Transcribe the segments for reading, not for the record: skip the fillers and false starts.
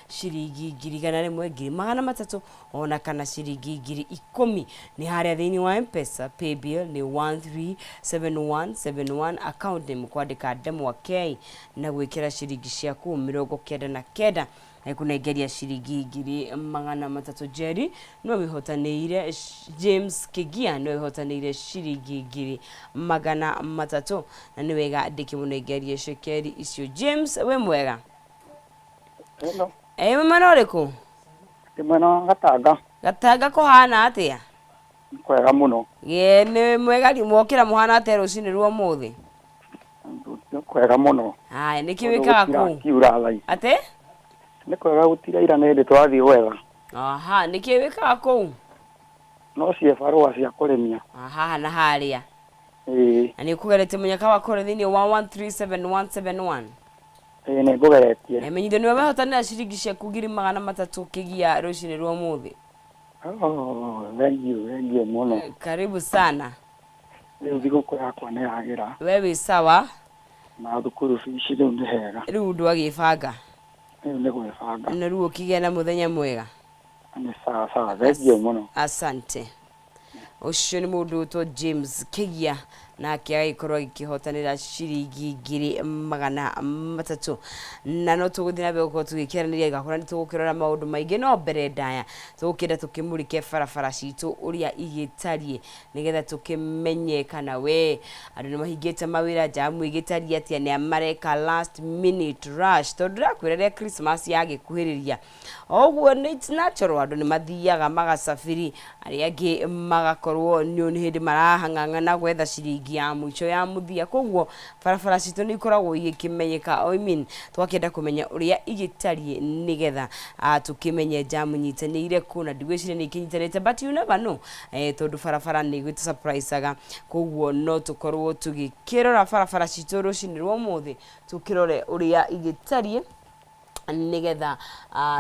Ciringi 100,000, 300,000 ona kana ciringi 10,000. Nĩ harĩa thĩinĩ wa M-Pesa, paybill nĩ 137171, account name kwandĩka Ndemwa K na gwĩkĩra ciringi ciaku 99 na ĩkũnengeria ciringi 300,000. Jerry nĩwe wĩhotanĩire, James Kĩgia nĩwe wĩhotanĩire ciringi 300,000 na nĩ wega ndĩkĩmũnengerie cekeri icio. James, wĩ mwega? Hello. Ĩ wĩ mwena ũrĩkũ? Ndĩ mwena wa Gatanga. Gatanga kũhana atĩa? Nĩ kwega mũno. Ĩ nĩ mwega mwokĩra mũhana atĩa rũcinĩ rwa ũmũthĩ? Nĩ kwega mũno. Haya, nĩkĩ wĩkaga kũu? Gũtirakiura thaa ici. Atĩ? Nĩ kwega gũtiraira nĩ hĩndĩ tũrathiĩ gwetha. Aha, nĩkĩ wĩkaga kũu? No ciĩbarũa cia kũrĩmia. Haha na harĩa. Ĩĩ. Na nĩ ũkũgeretie mũnyaka wa kũrĩa thĩinĩ wa 137171? Ĩĩ nĩ ngũgeretie. Menyithio nĩwe wehotanĩra ciringi ciaku 300,000 kĩgia rũcinĩ rwa ũmũthĩ. Oh, thank you, thank you mũno. Karibu sana. Rĩu thigũkũ yakwa nĩ yagĩra. We wĩ sawa? Na thukuru bici rĩu nĩ hega. Rĩu ndwagĩbanga? Rĩu nĩ gwĩbanga. Na rĩu ũkĩgĩa na mũthenya mwega. Nĩ sawa sawa, thank you mũno. Asante. Ũcio nĩ mũndũ wĩtwo James Kĩgia nake agĩkorwo agĩkĩhotanĩra ciringi 300,000. Na no tũgũthiĩ na mbere gũkorwo tũgĩkĩaranĩria ngakora nĩ tũgũkĩrora maũndũ maingĩ, no mbere ndaya tũgũkĩenda tũkĩmũrĩke barabara citũ ũrĩa igĩtariĩ nĩgetha tũkĩmenye kana we andũ nĩ mahingĩte mawĩra, njamu ĩgĩtariĩ atĩa, nĩa mareka last minute rush, tondũ ndĩrakwĩra rĩrĩa Christmas yagĩkuhĩrĩria O ũguo nĩ it's natural andũ nĩ mathiaga magasafiri, arĩa angĩ magakorwo nĩ nĩ hĩndĩ marahang'ang'ana gwetha ciringi ya mũico ya mũthia. Koguo barabara citũ nĩ ikoragwo igĩkĩmenyeka, I mean twakĩenda kũmenya ũrĩa igĩtariĩ nĩgetha tũkĩmenye njamu nyitanĩire kũ, na ndigwĩciria nĩ ikĩnyitanĩte but you never know tondũ barabara nĩ ĩgĩtũ surprise aga. Koguo no tũkorwo tũgĩkĩrora barabara citũ rũcinĩ rwa ũmũthĩ, tũkĩrore ũrĩa igĩtariĩ nĩgetha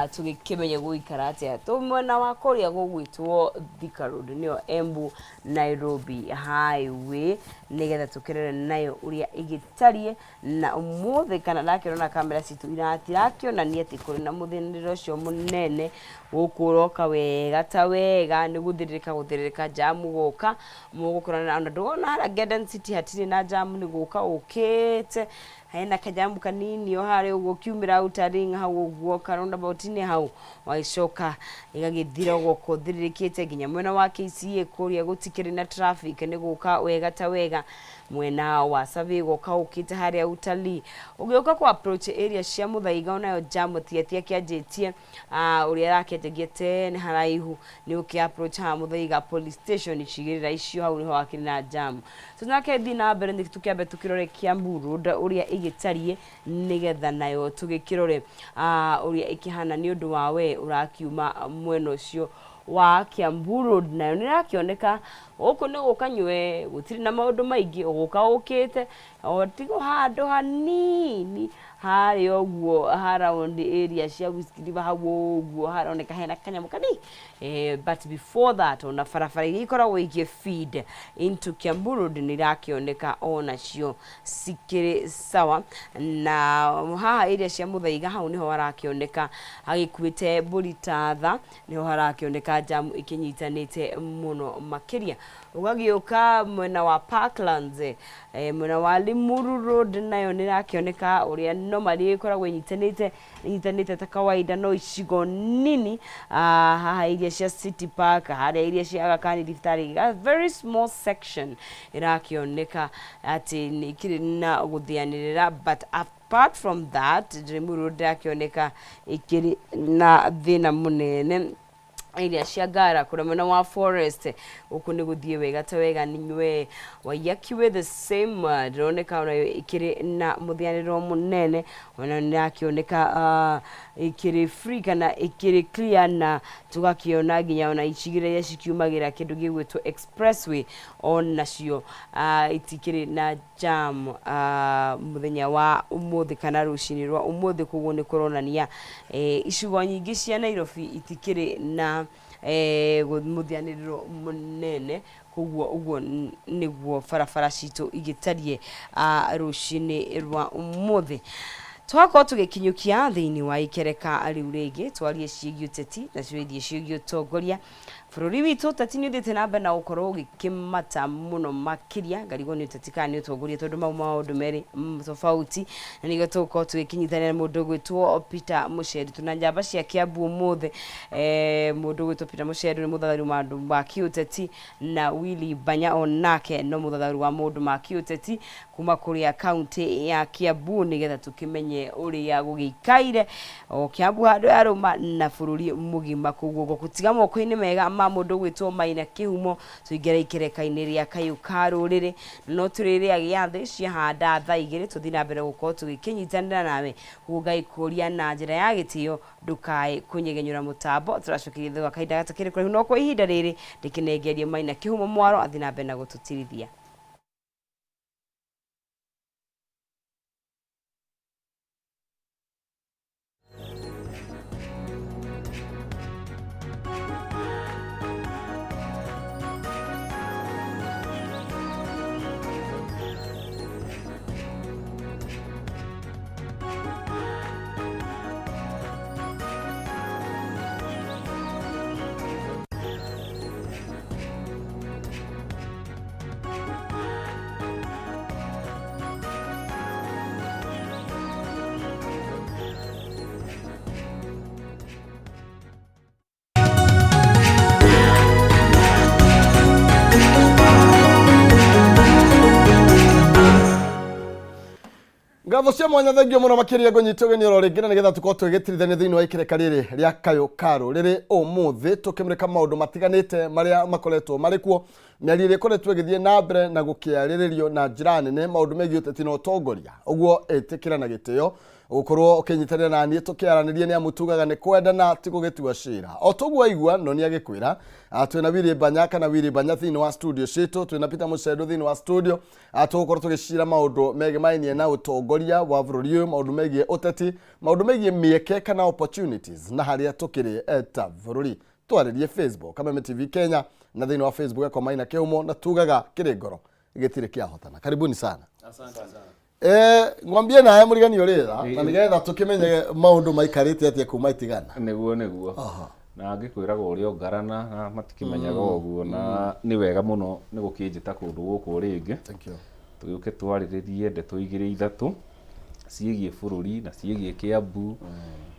tũgĩkĩmenye gũgũikara atĩa. Tũ mwena wa kũrĩa gũgwĩtwo Thika Road nĩyo Embu Nairobi Highway nĩgetha tũkĩrore nayo ũrĩa ĩgĩtariĩ na ũmũthĩ kana ndakĩrora kamera citũ itirakĩonania atĩ kũrĩ na mũthĩnĩro ũcio mũnene gũkũ ũroka wega ta wega nĩ gũthĩrĩrĩka gũthĩrĩrĩka njamu gũka mũgũkorana ona ndũrona harĩa Garden City hatirĩ na njamu nĩ gũka ũkĩte. Hena kanyamu kanini o harĩa ũguo ũkiumĩra outer ring hau ũguo ka roundabout-inĩ hau, ũgagĩcoka ĩgagĩthira ũgoka ũthirĩrĩkĩte nginya mwena wa KCA kũrĩa gũtikĩrĩ na traffic nĩ gũka wega ta wega. Mwena wa Survey ũgoka ũkĩte harĩa Utalii. Ũgĩũka kũ approach area cia Muthaiga onayo jam ti atĩ akĩanjĩtie ũrĩa arakĩanjagia tene haraihu nĩ ũkĩ approach haha Muthaiga police station icigĩrĩra icio hau nĩho hakĩrĩ na jam. So nake thiĩ na mbere nĩ tũkĩambe tũkĩrore Kiambu Road ũrĩa ĩgĩtariĩ nĩgetha nayo tũgĩkĩrore ũrĩa ĩkĩhana nĩ ũndũ wa we ũrakiuma mwena ũcio wa Kiambu Road nayo nĩ ĩrakĩoneka gũkũ nĩ gũka nywe gũtirĩ na maũndũ maingĩ ũgũka ũkĩte o tigo handũ hanini harĩa ũguo ha round area cia Whiskey River hau ũguo haroneka hena kanyamũ kanini but before that ona barabara iria ikoragwo igĩ feed into Kiambu Road nĩ irakĩoneka onacio cikĩrĩ sawa. Na haha area cia Muthaiga hau nĩho harakĩoneka hagĩkuĩte mbũri ta tha, nĩho harakĩoneka jamu ĩkĩnyitanĩte mũno makĩria. Ũgagĩũka mwena wa Parklands, mwena wa Limuru Road nayo nĩ ĩrakĩoneka ũrĩa normally ĩkoragwo ĩnyitanĩte, ĩnyitanĩte ta kawaida no icigo nini haha iria cia City Park, harĩa iria cia Aga Khan thibitarĩ, a very small section ĩrakĩoneka atĩ nĩ ĩkĩrĩ na gũthĩanĩrĩra but apart from that Limuru Road ndĩrakĩoneka ĩkĩrĩ na thĩna mũnene. Iria cia Ngara kũrĩa mwena wa Forest gũkũ nĩ gũthiĩ wega ta wega ninywe Waiyaki the same ndĩroneka onayo ĩkĩrĩ na mũthĩanĩro mũnene ona nĩ ĩrakĩoneka ĩkĩrĩ free kana ĩkĩrĩ clear na tũgakĩona nginya ona icigĩrĩra iria cikiumagĩra kĩndũ gĩgwĩtwo expressway onacio itikĩrĩ na jam mũthenya wa ũmũthĩ kana rũcinĩ rwa ũmũthĩ. Koguo nĩ kũronania icigo nyingĩ cia Nairobi itikĩrĩ na mũthianĩrĩro mũnene. Koguo ũguo nĩguo barabara citũ igĩtariĩ rũcinĩ rwa ũmũthĩ. Twakorwo tũgĩkinyũkia thĩinĩ wa ikereka rĩu rĩngĩ twarie ciĩgiĩ ũteti na ciĩgiĩ ciĩgiĩ ũtongoria bũrũri witũ. Ũteti nĩ ũthiĩte na mbere na gũkorwo ũgĩkĩmata mũno makĩria, ngarigwo nĩ ũteti kana nĩ ũtongoria tondũ mau maũndũ merĩ tofauti, na nĩguo tũgũkorwo tũgĩkĩnyitanĩra na mũndũ ũgwĩtwo Peter Mũceru. Tũna njamba cia Kiambu ũmũthĩ, mũndũ ũgwĩtwo Peter Mũceru nĩ mũthathaũri wa maũndũ ma kĩũteti, na Willy Banya onake no mũthathaũri wa maũndũ ma kĩũteti kuma kũrĩa kaunti ya Kiambu, nĩgetha tũkĩmenye ũrĩa gũgĩikaire o Kiambu handũ ya rũma na bũrũri mũgima. Koguo ngũgũtiga moko-inĩ mega ma mũndũ ũgwĩtwo Maina Kĩhumo, tũingĩre ikereka-inĩ rĩa kayũ ka rũrĩrĩ, no tũrĩrĩa gĩathĩ ciahanda thaa 2 tũthiĩ na mbere gũkorwo tũgĩkĩnyitanĩra nawe. Koguo ngagĩkũria na njĩra ya gĩtĩo ndũkae kũnyegenyũra mũtambo, tũracokeria thutha wa kahinda gatakĩrĩ kũraihu, no kwa ihinda rĩrĩ ndĩkĩnengerie Maina Kĩhumo mwaro athiĩ na mbere na gũtũtirithia. Ngatho cia mwanya, thengio mũno makĩria. Ngũnyita ũgeni oro rĩngĩ na nĩgetha tũkorwo tũgĩtirithania thĩinĩ wa ikereka rĩrĩ rĩa kayũ ka rũrĩrĩ ũmũthĩ, tũkĩmũrĩka maũndũ matiganĩte marĩa makoretwo marĩ kuo, mĩario ĩrĩa ĩkoretwo ĩgĩthiĩ na mbere na gũkĩarĩrĩrio na njĩra nene, maũndũ megiĩ ũteti na ũtongoria. Ũguo ĩtĩkĩra na gĩtĩo gũkorwo ũkĩnyitanĩra na niĩ tũkĩaranĩria, nĩ amu tugaga nĩ kwendana ti gũgĩtua cira. O toguo waigua no nĩ agĩkwĩra, twĩna Willy Banya kana Willy Banya thĩinĩ wa studio citũ, twĩna Peter Mũcendo thĩinĩ wa studio. Tũgũkorwo tũgĩcira maũndũ megemainie na ũtongoria wa bũrũri ũyũ, maũndũ megiĩ ũteti, maũndũ megiĩ mĩeke kana opportunities na harĩa tũkĩrĩ ta bũrũri. Twarĩrie Facebook Kameme TV Kenya na thĩinĩ wa Facebook yakwa Maina Kĩhumo, na tugaga kĩrĩ ngoro gĩtirĩ kĩahotana. Karibuni sana. Ngwambie nawe mũrigani ũrĩra na nĩgetha tũkĩmenye maũndũ maikarĩte atĩa kuma itigana. Nĩguo, nĩguo. Na ngĩkwĩraga ũrĩa ũngarana na matikĩmenyaga ũguo, na nĩ wega mũno nĩ gũkĩnjĩta kũndũ gũkũ rĩngĩ. Thank you. Tũgĩũke twarĩrĩrie ndeto igĩrĩ ithatũ ciĩgiĩ bũrũri na ciĩgiĩ Kĩambu.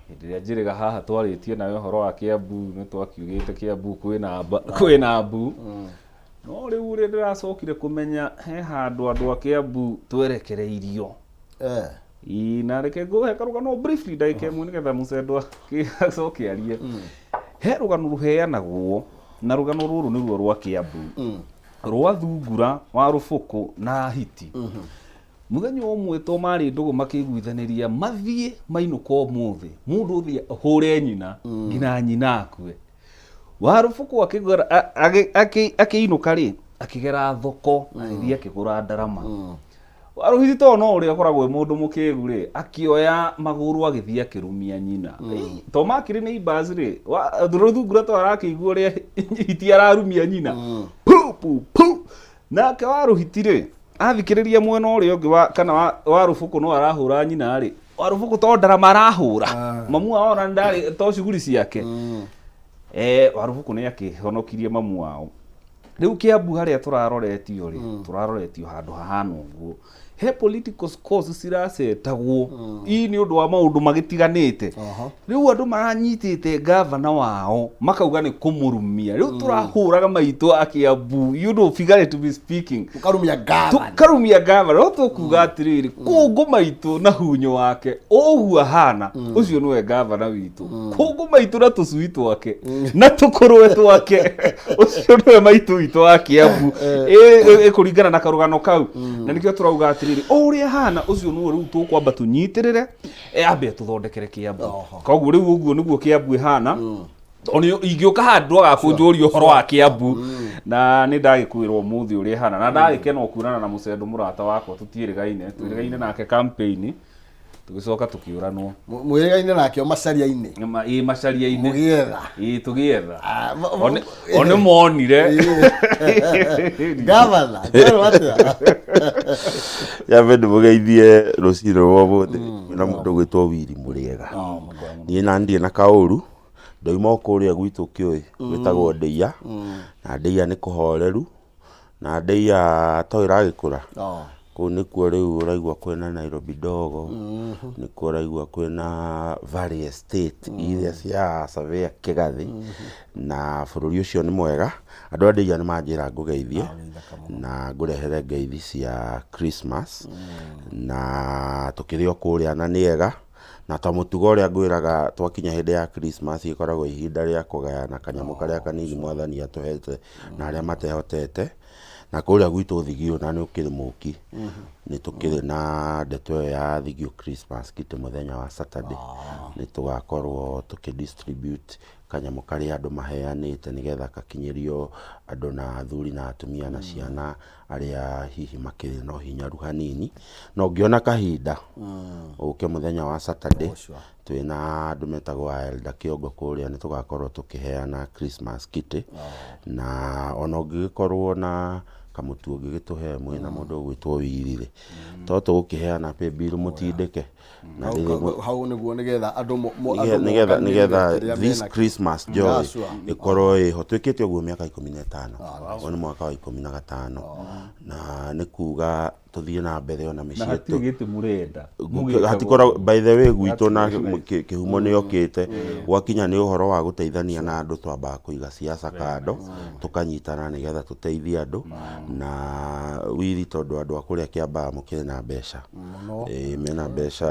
Hĩndĩ ĩrĩa njĩrĩga haha twarĩtie nawe ũhoro wa Kĩambu, nĩ twakiugĩte Kĩambu kwĩna mbu, no rĩu ũrĩa ndĩracokire kũmenya he handũ andũ a Kĩambu twerekereirio. Ĩĩ, na reke ngũhe karũgano briefly ndagĩka ĩmwe nĩgetha mũcendo acoke arie. He rũgano rũheanagwo, na rũgano rũrũ nĩruo rwa Kĩambu, rwa thungura wa rũbũkũ na hiti. Mũthenya ũmwe to marĩ ndũgũ makĩiguithanĩria mathiĩ mainũka ũmũthĩ, mũndũ ũthiĩ ahũre nyina nginya nyina akue. Warũbũkũ akĩinũka rĩ, akĩgera thoko, agĩthiĩ akĩgũra ndarama. Warũhiti to no ũrĩa akoragwo e mũndũ mũkĩgu rĩ, akĩoya magũrũ agĩthiĩ akĩrumia nyina. To makĩrĩ neighbors rĩ, rũthungura to arakĩigua ũrĩa hiti ararumia nyina. Pu pu pu. Nake warũhiti rĩ, athikĩrĩria mwena ũrĩa ũngĩ wa kana wa warũbũkũ no arahũra nyina rĩ, warũbũkũ to ndarama arahũra. Mamu wao ona ndarĩ to cuguri ciake. Warũbũkũ nĩ akĩhonokirie mamu wao. Rĩu Kĩambu harĩa tũraroretio rĩ, tũraroretio handũ hahana ũguo. He political scores ciracetagwo ii nĩ ũndũ wa maũndũ magĩtiganĩte. Rĩu andũ maranyitĩte gavana wao makauga nĩ kũmũrumia. Rĩu tũrahũraga maitũ a Kĩambu, figuratively speaking, ũkarumia gavana, tũkarumia gavana. No tũkuga atĩrĩrĩ, kũngũ maitũ na hunyo wake ũguo ahana, ũcio nĩwe gavana witũ. Kũngũ maitũ na tũcui twake na tũkũrwe twake, ũcio nĩwe maitũ witũ wa Kĩambu. Ĩkũringana na karũgano kau, na nĩkĩo tũrauga atĩrĩrĩ, o ũrĩa ahana ũcio nĩwe rĩu tũkwamba tũnyitĩrĩre, ambe tũthondekere Kĩambu. Koguo rĩu ũguo nĩguo Kĩambu ĩhana. Tondũ ingĩũka haha ndwaga kũnjũria ũhoro wa Kĩambu, na nĩ ndagĩkwĩrwo ũmũthĩ ũrĩa ĩhana, na ndagĩkena kuonana na mũcendo mũrata wakwa, tũtiĩrĩgaine, twĩrĩgaine nake campaign. Tũgĩcoka tũkĩũranwo. Mwĩrĩgaine nake o macaria-inĩ. Ĩ, macaria-inĩ. Mũgĩetha. Ĩ, tũgĩetha. Ah, O nĩ monire. Gavana, kwerwo atĩa? Nyambe ndĩmũgeithie rũcinĩ rwa ũmũthĩ na mũndũ ũgwĩtwo Wili Mũrĩega. Niĩ na ndirĩ na kaũru, ndoima o kũrĩa gwitũ kĩũĩ gwĩtagwo Ndĩia, na Ndĩia nĩ kũhoreru, na Ndĩia to ĩragĩkũra. Kũu nĩkuo rĩu ũraigua kwĩna Nairobi Ndogo, nĩkuo ũraigua kwĩna Valley Estate iria cia Surveyor Kĩgathĩ, na bũrũri ũcio nĩ mwega. Andũ a Ndĩia nĩ manjĩra ngũgeithie na ngũrehere ngeithi cia Christmas, na tũkĩrĩ o kũrĩa na nĩ ega. Na ta mũtugo ũrĩa ngwĩraga twakinya hĩndĩ ya Christmas ĩkoragwo ihinda rĩa kũgayana kanyamũ karĩa kanini mwathani atũhete na arĩa matehotete. Na kũrĩa gwitũ Thigio na nĩ ũkĩrĩ mũki, nĩ tũkĩrĩ na ndeto ĩyo ya Thigio Christmas Kitty mũthenya wa Saturday. Nĩ tũgakorwo tũkĩ distribute kanyamũ karĩa andũ maheanĩte nĩgetha gakinyĩrio andũ na athuri na atumia na ciana arĩa hihi makĩrĩ na ũhinyaru hanini. Na ũngĩona kahinda ũke mũthenya wa Saturday, twĩna andũ metagwo a Elder Kĩongo kũrĩa nĩ tũgakorwo tũkĩheana Christmas kitty. Na ona ũngĩgĩkorwo na kamũtu ũngĩgĩtũhe mwĩna mũndũ ũgwĩtwo Wili rĩ, to tũgũkĩheana paybill mũtindĩke. Na rĩrĩ Hau nĩguo nĩgetha andũ andũ nĩgetha mokanĩrĩre nĩgetha kĩrĩa this menakĩo. Christmas joy Yeah, sure. ĩkorwo ĩho. Twĩkĩte ũguo mĩaka 15, ũyũ nĩ mwaka wa 15, na nĩ kuga tũthiĩ na mbere ona Na mĩciĩ hatirĩ gĩtĩ mũrenda. Mũgĩkagwo. Hatikoragwo by the way gwitũ na That's very nice. kĩhumo nĩ okĩte gwakinya nĩ ũhoro wa gũteithania na andũ twambaga kũiga siasa kando tũkanyitana nĩgetha tũteithie andũ na wiri tondũ andũ a kũrĩa Kĩambaa mũkĩrĩ na mbeca. Ĩĩ mena mbeca.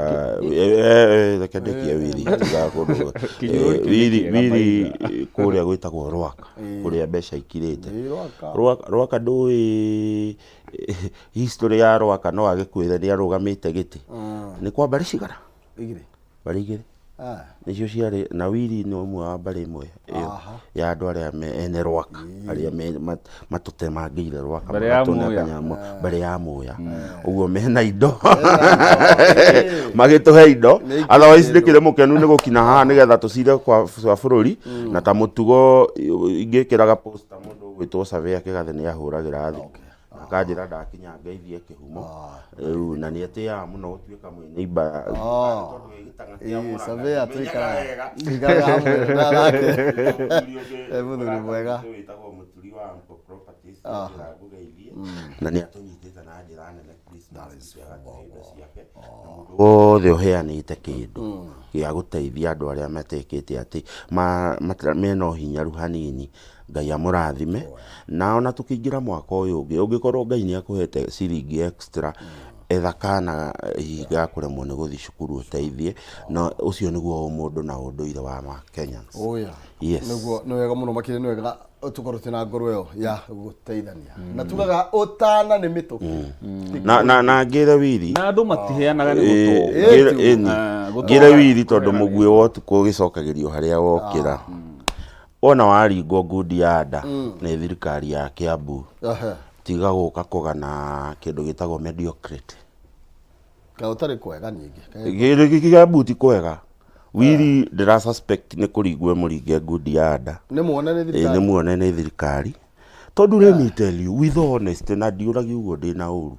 Reke ndĩkie wiri tiga kũndũ. Kĩnyũrũri kĩu nĩ Wiri kĩega wiri maitha. kũrĩa gwĩtagwo Rwaka kũrĩa mbeca ikirĩte. Ĩĩ, Rwaka. Rwaka ndũĩ history ya Rwaka no agĩkwĩre nĩ arũgamĩte gĩtĩ. Nĩ kwa mbarĩ cigana? Igĩrĩ. Mbarĩ igĩrĩ. Ah. Nĩcio ciarĩ na Wili nĩ ũmwe wa mbarĩ ĩmwe ĩyo Aha. ya andũ arĩa ene Rwaka arĩa matũtemangĩire Rwaka Mbarĩ ya magatũne Muya. kanyamũ mbarĩ ya Muya ũguo mena indo magĩtũhe indo. Nĩ Otherwise ikĩrĩ ndĩkĩrĩ mũkenu nĩ gũkinya haha nĩgetha tũcire kwa bũrũri na ta mũtugo ingĩkĩraga poster mũndũ ũgwĩtwo Surveyor Kĩgathĩ nĩ ahũragĩra thimũ akanjĩra ndakinya ngeithie kĩhumo rĩu na nĩ etĩaga mũno gũtuĩka mwĩ neighbor tondũ wĩ gĩtang'a kĩa Ĩĩ, Mũrang'a, Surveyor menyaga tũikaraga wega. tũikaraga hamwe na nake. Mũthuri ũngĩ Eh, mũthuri mwega. wĩtagwo Mũturi wa Amco Properties nĩanjĩra ngũgeithie na nĩ atũnyitĩte na njĩra nene Christmas agatũhe indo ciake na mũndũ wothe ũheanĩte kĩndũ gĩa gũteithia andũ arĩa matekĩte atĩ mena ũhinyaru hanini Ngai amũrathime na ona tũkĩingĩra mwaka ũyũ ũngĩ ũngĩkorwo Ngai nĩ akũhete ciringi extra etha kana hihi ga kũremwo nĩ gũthiĩ cukuru ũteithie na ũcio nĩguo ũmũndũ na ũndũire wa ma Kenyans. Oh yeah. Yes. Nĩguo nĩ wega mũno makĩria nĩ wega tũkorwo twĩna ngoro ĩyo ya gũteithania na tugaga ũtana nĩ mĩtũkĩ. Na ngĩre Wili Na andũ matiheanaga nĩ gũtonga. Ĩni. Ah, gũtonga. Ngĩre Wili tondũ mũguĩ wa ũtukũ ũgĩcokagĩrio harĩa wokĩra. Wona waringwo ngundi ya nda nĩ thirikari ya Kiambu, tiga gũka kũgana kĩndũ gĩtagwo mediocrity. Kaĩ ũtarĩ kwega ningĩ? Kiambu ti kwega. Wili ndĩra suspect nĩ kũringwo ĩmũringe ngundi ya nda. Nĩ muone nĩ Ĩĩ, thirikari. nĩ muone nĩ thirikari. Tondũ let me tell you with honesty na ndiũragia ũguo ndĩna ũru.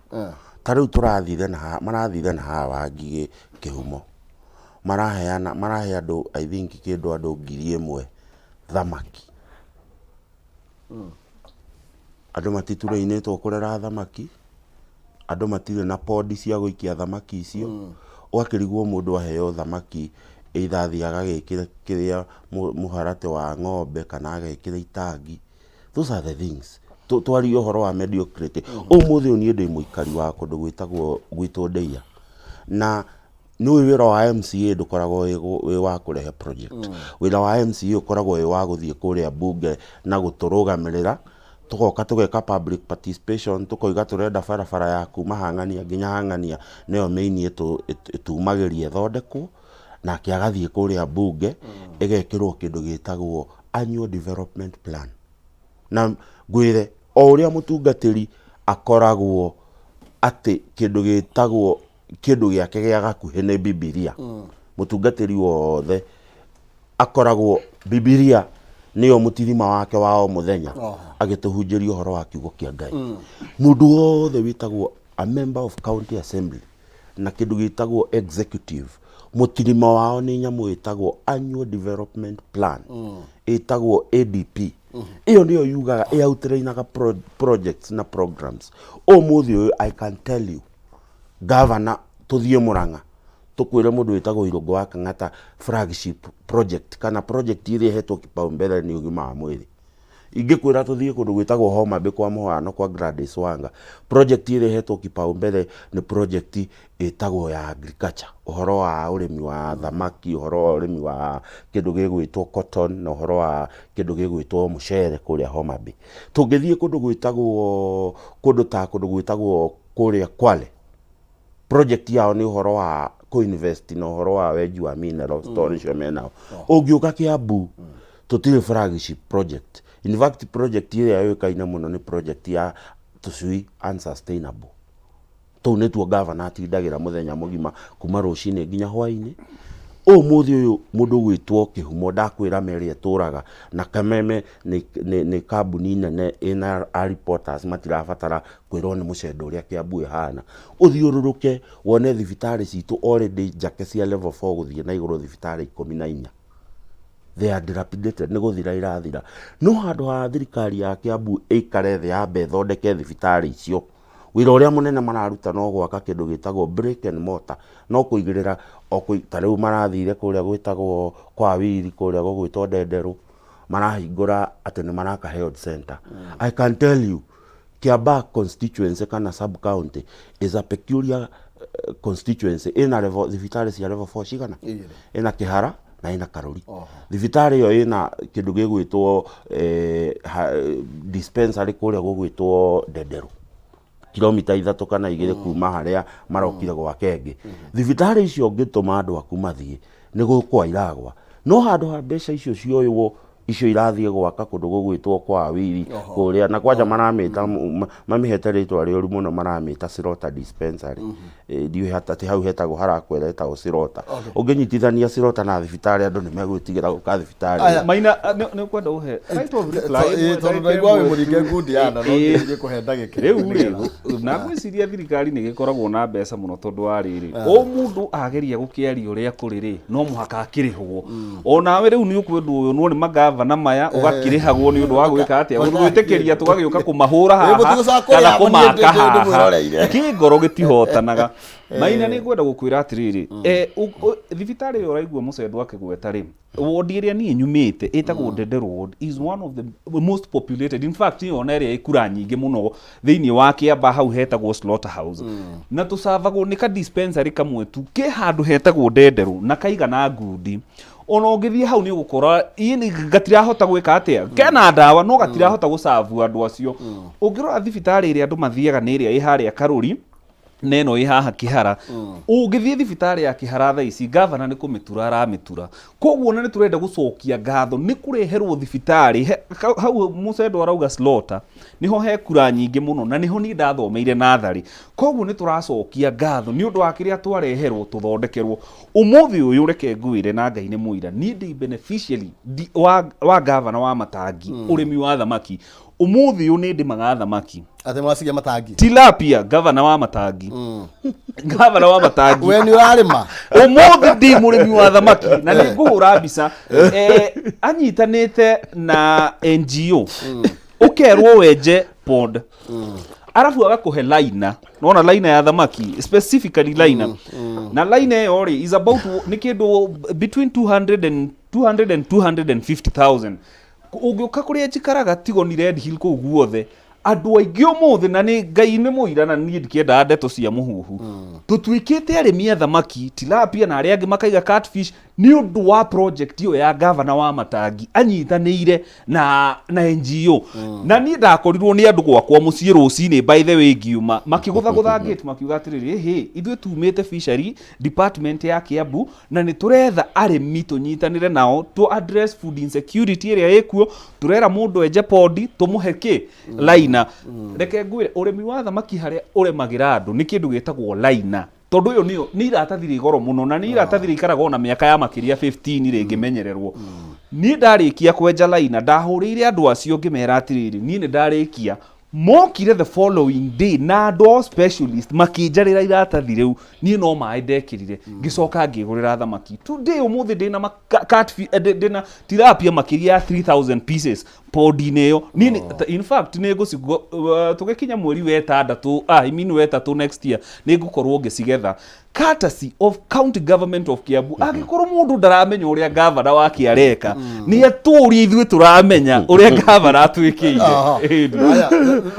Ta rĩu tũrathire na haha, marathire na haha Wangigĩ kĩhumo. Maraheana, marahe andũ I think kĩndũ andũ 1000 thamaki. Andũ matiturainĩtwo kũrera thamaki, andũ matirĩ na pond cia gũikia thamaki icio. Ũgakĩrigwo mũndũ aheo thamaki either athiĩ agagĩkĩre kĩrĩa mũharatĩ wa ng'ombe kana agekĩra itangi. Those are the things. Twarie ũhoro wa mediocrity. Ũmũthĩ ũyũ niĩ ndĩ mũikari wa kũndũ gwĩtagwo gwitũ Ndeia. Na nĩ ũĩ wĩra wa MCA ndũkoragwo wĩ wa kũrehe project. Wĩra wa MCA ũkoragwo wĩ wa gũthiĩ kũrĩa bunge na gũtũrũgamĩrĩra, tũgoka tũgeka public participation, tũkoiga tũrenda barabara ya kuma Hang'ania nginya Hang'ania nĩyo main ĩtumagĩria ĩthondekwo, nake agathiĩ kũrĩa bunge ĩgekĩrwo kĩndũ gĩtagwo annual development plan. Na ngwĩre o ũrĩa mũtungatĩri akoragwo atĩ kĩndũ gĩtagwo kĩndũ gĩake gĩa gakuhĩ nĩ Bibilia. Mũtungatĩri wothe akoragwo Bibilia nĩyo mũtirima wake wa o mũthenya agĩtũhunjĩria ũhoro wa kiugo kĩa Ngai. Mũndũ wothe wĩtagwo a member of county assembly na kĩndũ gĩtagwo executive mũtirima wao nĩ nyamũ ĩtagwo annual development plan ĩtagwo ADP. Ĩyo nĩyo yugaga ĩ outline-aga projects na programs. Ũmũthĩ ũyũ I can tell you governor tũthiĩ Mũrang'a tũkwĩre mũndũ wĩtagwo Irũngũ wa Kang'ata flagship project kana project ĩrĩa ĩhetwo kipaumbele nĩ ũgima wa mwĩrĩ. Ingĩkwĩra tũthiĩ kũndũ gwĩtagwo Homa Bay kwa mũhano kwa Gladys Wanga, project ĩrĩa ĩhetwo kipaumbele nĩ project ĩtagwo ya agriculture, ũhoro wa ũrĩmi wa thamaki, ũhoro wa ũrĩmi wa kĩndũ gĩgwĩtwo cotton na ũhoro wa kĩndũ gĩgwĩtwo mũcere kũrĩa Homa Bay. Tũngĩthiĩ kũndũ gwĩtagwo kũndũ ta kũndũ gwĩtagwo kũrĩa Kwale, project yao nĩ ũhoro wa kũ invest na ũhoro wa wenji wa minerals tondũ nĩcio menao. Ũngĩũka Kiambu tũtirĩ flagship project. In fact project ĩrĩa yũĩkaine mũno nĩ project ya tũcui unsustainable. Tũu nĩtuo gavana atindagĩra mũthenya mũgima kuma rũcinĩ nginya hwainĩ. Ũmũthĩ ũyũ mũndũ ũgwĩtwo Kĩhumo ndakwĩra ma ĩrĩa ĩtũraga na Kameme nĩ kambuni nene ĩna a reporters matirabatara kwĩrwo nĩ mũcendo ũrĩa Kiambu ĩhana. Ũthiũrũrũke wone thibitarĩ citũ already njake cia level 4 gũthiĩ na igũrũ thibitarĩ 14. They are dilapidated, nĩ gũthira irathira. No handũ ha thirikari ya Kiambu ĩikare thĩ yambe ĩthondeke thibitarĩ icio, wĩra ũrĩa mũnene mararuta no gwaka kĩndũ gĩtagwo brick and mortar, no kũigĩrĩra o ta rĩu marathire kũrĩa gwĩtagwo kwa Wiri kũrĩa gũgwĩtwo Ndenderũ, marahingũra atĩ nĩ maraka health center. I can tell you Kiambaa constituency kana sub county is a peculiar constituency ĩna level thibitarĩ cia level 4 cigana? Ĩna Kĩhara na ĩna Karũri. Thibitarĩ ĩyo ĩna kĩndũ gĩgwĩtwo dispensary kũrĩa gũgwĩtwo Ndenderũ, kilomita 3 kana 2 kuma harĩa marokire gwaka ĩngĩ. Thibitarĩ icio ũngĩtũma andũ aku mathiĩ nĩ gũkwa iragwa. No handũ ha mbeca icio cioywo icio irathiĩ gwaka kũndũ gũgwĩtwo kwa Wiri kũrĩa na kwanja maramĩta mamĩhete rĩtwa rĩũru mũno, maramĩta Slaughter Dispensary. Ndiũĩ atĩ hau hetagwo harakwera hetagwo Slaughter. Ũngĩnyitithania Slaughter na thibitarĩ andũ nĩ megwĩtigĩra gũka thibitarĩ. Maina, nĩ ũkwenda ũhe right of reply ĩmwe, Tondũ ndagĩka ndaigua wĩ ĩmwe. mũringe ngundi ya nda no nginya kũhe ndagĩka. Rĩu rĩ, na ngwĩciria thirikari nĩ ĩgĩkoragwo na mbeca mũno tondũ wa rĩrĩ, o mũndũ ageria gũkĩaria ũrĩa kũrĩ rĩ, no mũhaka akĩrĩhwo. Onawe rĩu nĩ ũkwendwo ũyũ no nĩ magavana maya ũgakĩrĩhagwo nĩ ũndũ wa gwĩka atĩa, gwĩtĩkĩria tũgagĩũka kũmahũra haha Mũtigũcoka kana kũrĩhagwo, niĩ kũmaka haha. ndĩmwĩroreire. Kĩngoro gĩtihotanaga. Maina, nĩ ngwenda gũkwĩra atĩrĩrĩ, thibitarĩ ĩyo ũraigua mũcendo akĩgweta rĩ, ward ĩrĩa niĩ nyumĩte ĩtagwo Ndenderũ ward is one of the most populated, in fact nĩyo ona ĩrĩa ĩkura nyingĩ mũno thĩinĩ wa Kiambaa, hau hetagwo Slaughterhouse, na tũcabagwo nĩ ka dispensary kamwe tu ke handũ hetagwo Ndenderũ na kaigana ngundi. Ona ũngĩthiĩ hau nĩ ũgũkora gatirahota gwĩka atĩa, kena ndawa no gatirahota gũcabu andũ acio. Ũngĩrora thibitarĩ ĩrĩa andũ mathiaga nĩ ĩrĩa ĩ harĩa Karũri na ĩno ĩ haha Kĩhara. Ũngĩthiĩ thibitarĩ ya Kĩhara thaa ici, gavana nĩ kũmĩtura aramĩtura. Koguo ona nĩ tũrenda gũcokia ngatho nĩ kũreherwo thibitarĩ hau mũcendo arauga Slaughter nĩho he kura nyingĩ mũno na nĩho niĩ ndathomeire natharĩ. Koguo nĩ tũracokia ngatho nĩ ũndũ wa kĩrĩa twareherwo tũthondekerwo. Ũmũthĩ ũyũ reke ngwĩre na Ngai nĩ mũira, niĩ ndĩ beneficiary wa gavana wa Matangi ũrĩmi wa thamaki. Ũmũthĩ ũyũ nĩ ndĩmaga thamaki. Atĩ mwaciria matangi. Tilapia, gavana wa Matangi. Gavana wa Matangi. We nĩ ũrarĩma? Ũmũthĩ ndĩ mũrĩmi wa thamaki na nĩ ngũhũra mbica. Anyitanĩte na NGO. Ũkerwo wenje pond. Arabu agakũhe liner. Nona liner ya thamaki, specifically liner. Na liner ĩyo rĩ is about nĩ kĩndũ between 200 and 200 and 250,000. Ũngĩũka kũrĩa njikaraga Tigoni Red Hill kũu guothe, andũ aingĩ ũmũthĩ, na nĩ Ngai nĩ mũira na niĩ ndikĩendaga ndeto cia mũhuhu, tũtuĩkĩte arĩmi a thamaki tilapia na arĩa angĩ makaiga catfish nĩ ũndũ wa project ĩyo ya gavana wa Matangi anyitanĩire na NGO. Na niĩ ndakorirwo nĩ andũ gwakwa mũciĩ rũcinĩ, by the way, ngiuma makĩgũthagũtha gate makiuga atĩrĩrĩ, ĩhĩ, ithuĩ tumĩte fishery department ya Kiambu na nĩ tũretha arĩmi tũnyitanĩre nao to address food insecurity ĩrĩa ĩkuo, tũrera mũndũ enje pondi tũmũhe kĩ laina. Reke ngwĩre, ũrĩmi wa thamaki harĩa ũremagĩra andũ nĩ kĩndũ gĩtagwo laina. Tondũ ũyũ nĩyo nĩ iratathi rĩ goro mũno, na nĩ iratathi rĩikaraga ona mĩaka ya makĩria 15 rĩngĩmenyererwo. Niĩ ndarĩkia kwenja laina, ndahũrĩire andũ acio ngĩmera atĩrĩrĩ, niĩ nĩ ndarĩkia. Mokire the following day na andũ ao specialist makĩnjarĩra iratathi rĩu, niĩ no maĩ ndekĩrire, ngĩcoka ngĩgũrĩra thamaki. Today ũmũthĩ ndĩna ma- ka- catfish, eh, ndĩna tilapia makĩria ya 3000 pieces podi-inĩ ĩyo. Niĩ nĩ- in fact nĩ ngũcigo tũgĩkinya mweri wa ĩtandatũ, I mean wa ĩtatũ next year, nĩ ngũkorwo ngĩcigetha courtesy of county government of Kiambu. Angĩkorwo mũndũ ndaramenya ũrĩa gavana wake areka, nĩ atũrie ithuĩ tũramenya ũrĩa gavana atwĩkĩire. Ĩni. Haya,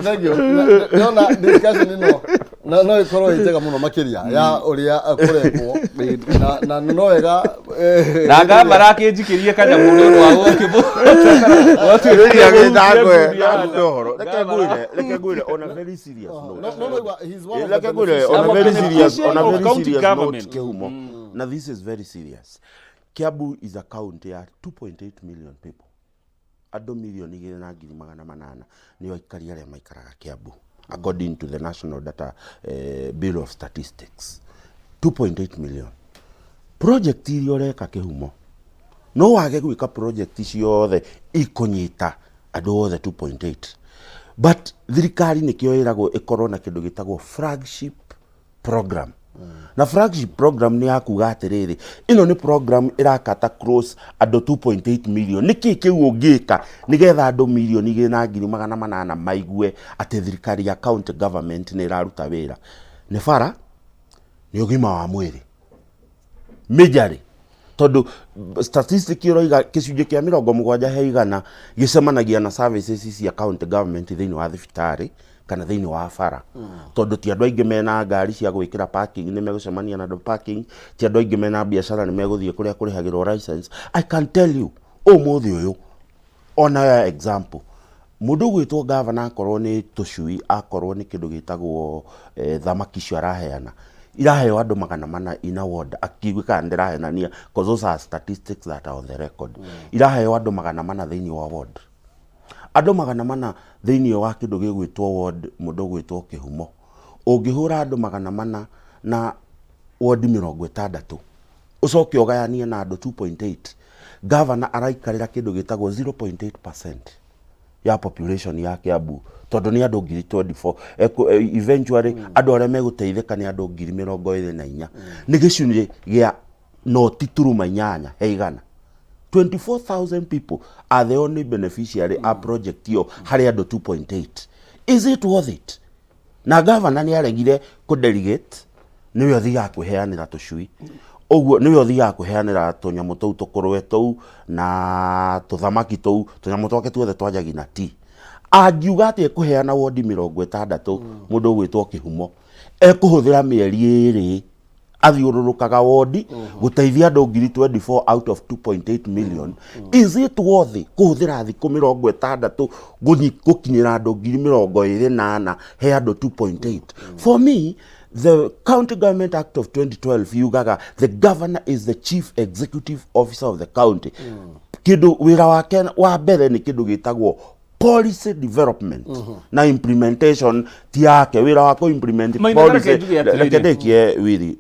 thank you. Ndĩrona discussion ĩno no ĩkorwo ĩ njega mũno makĩria ya ũrĩa kũrekwo na no wega Na gavana akĩnjikĩrie kanyamũ nĩ ũndũ wa gũkĩmũ ũhoro reke ngwĩre on a very serious note. No, he's one of the Reke ngwĩre on a I'm a very serious on a beneficiary of very county serious note, government. Kĩhumo, na this is very serious. Kiambu is a county ya 2.8 million people, andũ 2,800,000 nĩo aikari arĩa maikaraga Kiambu according to the National Data Bureau of Statistics. 2.8 million. Project iria ũreka, Kĩhumo, no wage gwĩka project ciothe ikũnyita andũ othe 2.8, but thirikari nĩkĩo ĩragwo ĩkorwo na kĩndũ gĩtagwo flagship program. Na flagship program nĩ ya kuga atĩrĩrĩ, ĩno nĩ program ĩrakata cross andũ 2.8 million. Nĩkĩ kĩu ũngĩka nĩgetha andũ 2,800,000 maigue atĩ thirikari ya county government nĩ ĩraruta wĩra? Nĩ bara, nĩ ũgima wa mwĩrĩ majorly, tondũ statistic ĩroiga gĩcunjĩ kĩa 70% gĩcemanagia na services cia county government thĩinĩ wa thibitarĩ kana thĩinĩ wa bara, tondũ ti andũ aingĩ mena ngari cia gwĩkĩra parking nĩ megũcemania na andũ parking, ti andũ aingĩ mena biacara nĩ megũthiĩ kũrĩa kũrĩhagĩrwo license. I can tell you ũmũthĩ ũyũ, ona ya example, mũndũ ũgwĩtwo gavana, akorwo nĩ tũcui, akorwo nĩ kĩndũ gĩtagwo thamaki icio araheana, iraheo andũ 400 in a ward. Akiuge kana ndĩrahenania, 'cause those are statistics that are on the record. Iraheo andũ 400 thĩinĩ wa ward, andũ 400 thĩinĩ wa kĩndũ gĩgwĩtwo ward. Mũndũ ũgwĩtwo Kĩhumo, ũngĩhũra andũ 400 na ward 60, ũcoke ũgayanie na andũ 2.8, gavana araikarĩra kĩndũ gĩtagwo 0.8% ya population ya Kiambu, tondũ nĩ andũ ngiri 24. Eventually andũ arĩa megũteithĩka nĩ andũ 24,000, nĩ gĩcunjĩ gĩa 0.8%. 24,000 people are the only beneficiary a project ĩyo harĩ andũ 2.8. Is it worth it? Na gavana nĩ aregire kũ delegate, nĩwe ũthiaga kwĩheanĩra tũcui ũguo, nĩwe ũthiaga kwĩheanĩra tũnyamũ tũu, tũkũrwe tũu na tũthamaki tũu, tũnyamũ twake tuothe twanjagia na ti. Angiuga atĩ ekũheana wondi 60, mũndũ ũgwĩtwo Kĩhumo ekũhũthĩra mĩeri 2 athiũrũrũkaga wondi gũteithia andũ ngiri 24 out of 2.8 million. Is it worthy kũhũthĩra thikũ 60 gũkinyĩra andũ 24,000 he andũ 2.8? For me, the County Government Act of 2012 yugaga the governor is the chief executive officer of the county. Kĩndũ wĩra wake wa mbere nĩ kĩndũ gĩtagwo policy development na implementation. Ti yake wĩra wa kũ-implement Maina, policy. reke njuge atĩrĩrĩ. Reke ndĩkie, Wili,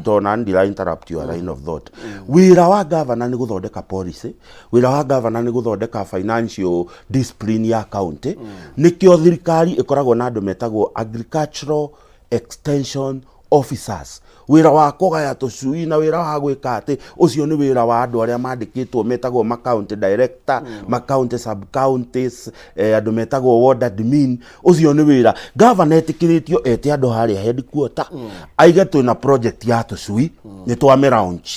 tondũ ndira interrupt your line of thought. Wĩra wa governor nĩ gũthondeka policy, wĩra wa governor nĩ gũthondeka financial discipline ya county. Nĩkĩo thirikari ĩkoragwo na andũ metagwo agricultural extension officers. Wĩra wa kũgaya tũcui na wĩra wa gwĩka atĩ ũcio nĩ wĩra wa andũ arĩa mandĩkĩtwo metagwo ma county director, ma county sub counties, andũ metagwo ward admin. Ũcio nĩ wĩra. Governor etĩkĩrĩtio ete andũ harĩa headquarter, aige twĩna project ya tũcui, nĩ twame launch.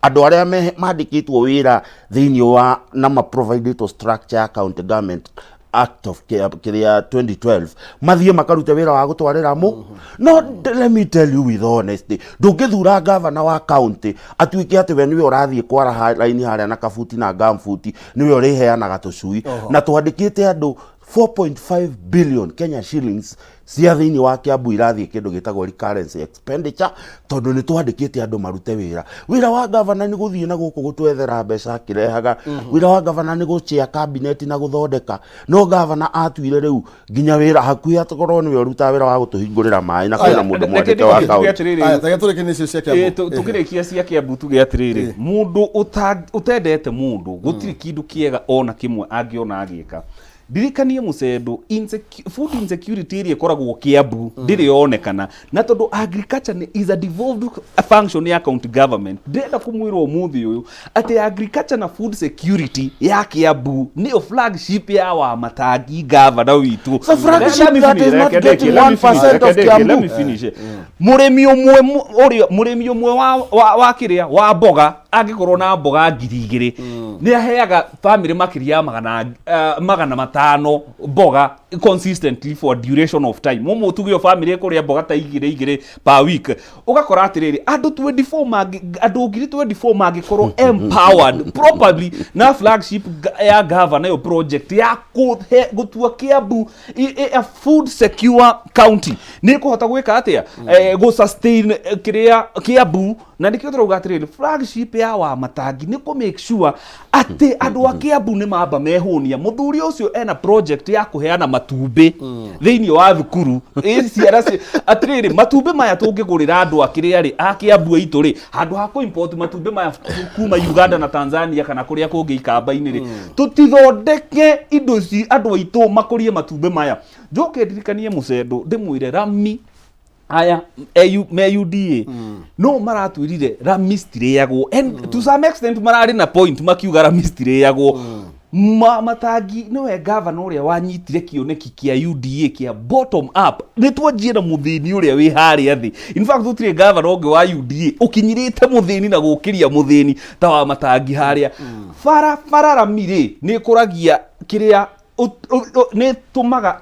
Andũ arĩa mandĩkĩtwo wĩra thĩinĩ wa na maprovidĩtwo structure ya County Government Act of kĩrĩa 2012 mathiĩ makarute wĩra wa gũtwarĩra mũ. No let me tell you with honesty, ndũngĩthura gavana wa county atuĩke atĩ we nĩwe ũrathiĩ kwara raini harĩa na kabuti na gambuti, nĩwe ũrĩheanaga tũcui, na twandĩkĩte andũ. 4.5 billion Kenya shillings cia thĩinĩ wa Kiambu irathiĩ kĩndũ gĩtagwo recurrence expenditure tondũ nĩ twandĩkĩte andũ marute wĩra. Wĩra wa gavana nĩ gũthiĩ na gũkũ gũtwethera mbeca akĩrehaga. Wĩra wa gavana nĩ gũchea cabinet na gũthondeka. No gavana atuire rĩu nginya wĩra hakuhĩ akorwo nĩwe ũrutaga wĩra wa gũtũhingũrĩra maĩ na kwĩna mũndũ Reke mwandĩke wa ndĩkĩrie tuge kaunti. atĩrĩrĩ, Aya, tage tũrĩkanie icio cia Kiambu. Tũkĩrĩkia cia Kiambu tuge atĩrĩrĩ, mũndũ ũtendete mũndũ gũtirĩ kĩndũ kĩega ona kĩmwe angĩona agĩka. Ndirikanie mũcendo, food insecurity ĩrĩa ĩkoragwo Kiambu ndĩrĩ yonekana, na tondũ agriculture nĩ is a devolved function ya county government, ndĩrenda kũmwĩra ũmũthĩ ũyũ atĩ agriculture na food security ya Kiambu nĩyo flagship ya Wamatangi gavana witũ. So flagship Let me that finish, is not reke getting ndĩkie, let me finish, 1% reke of ndĩkie, Kiambu. let me finish. Mũrĩmi ũmwe ũrĩa mũrĩmi ũmwe wa kĩrĩa wa mboga angĩkorwo na mboga 2000 nĩ aheaga famĩlĩ makĩria ya 500 mboga consistently for a duration of time. Mũmũ tuge ĩyo famĩlĩ ĩkũrĩa mboga ta igĩrĩ igĩrĩ per week, ũgakora atĩrĩrĩ, andũ 24 mangĩ, andũ 24,000 mangĩkorwo empowered properly na flagship ya gavana ĩyo project ya gũtua Kiambu a food secure county, nĩ ĩkũhota gwĩka atĩa? Gũ sustain kĩrĩa Kiambu. Na nĩkĩo tũrauga atĩrĩrĩ, flagship ya Wamatangi nĩ kũ make sure atĩ andũ a Kiambu nĩ mamba mehũnia. Mũthuri ũcio ena project ya kũheana matumbĩ thĩinĩ wa thukuru. Ĩ ciana atĩrĩrĩ, matumbĩ maya tũngĩgũrĩra andũ a kĩrĩa rĩ, a Kiambu aitũ rĩ, handũ ha kũ import matumbĩ maya kuma Uganda na Tanzania kana kũrĩa kũngĩ ikamba-inĩ rĩ, tũtithondeke indo ici andũ aitũ makũrie matumbĩ maya. Njoke ndirikanie mũcendo ndĩmwĩre rami aya AU, me UDA no maratwĩrire rami citirĩagwo, and to some extent mararĩ na point makiuga rami citirĩagwo. Matangi nĩwe gavana ũrĩa wanyitire kĩoneki kĩa UDA kĩa bottom up, nĩ twanjie na mũthĩni ũrĩa wĩ harĩa thĩ. In fact, gũtirĩ gavana ũngĩ wa UDA ũkinyirĩte mũthĩni na gũkĩria mũthĩni ta wa Matangi harĩa. Barabara rami rĩ, nĩ ĩkũragia kĩrĩa nĩ ĩtũmaga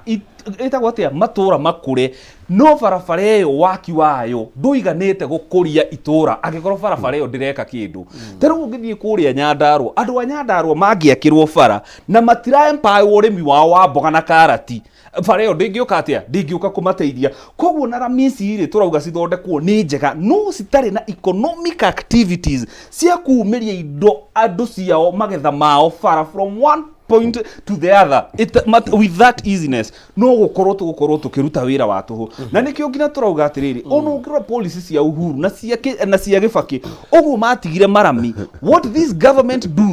ĩtagwo atĩa, matũra makũre, no barabara ĩyo waki wayo ndũiganĩte gũkũria itũra angĩkorwo barabara ĩyo ndĩreka kĩndũ. Ta rĩu ũngĩthiĩ kũrĩa Nyandarũa, andũ a Nyandarũa mangĩakĩrwo bara na matira empower ũrĩmi wao wa mboga na karati, bara ĩyo ndĩngĩũka atĩa, ndĩngĩũka kũmateithia. Koguo na rami ici rĩ, tũrauga cithondekwo nĩ njega, no citarĩ na economic activities cia kumĩria indo andũ ciao magetha mao bara from one point to the other with that easiness, no gũkorwo tũgũkorwo tũkĩruta wĩra wa tũhũ. Na nĩkĩo nginya tũrauga atĩrĩrĩ, ona ũngĩrora policy cia Uhuru na cia Gĩbakĩ ũguo matigire marami, what this government do,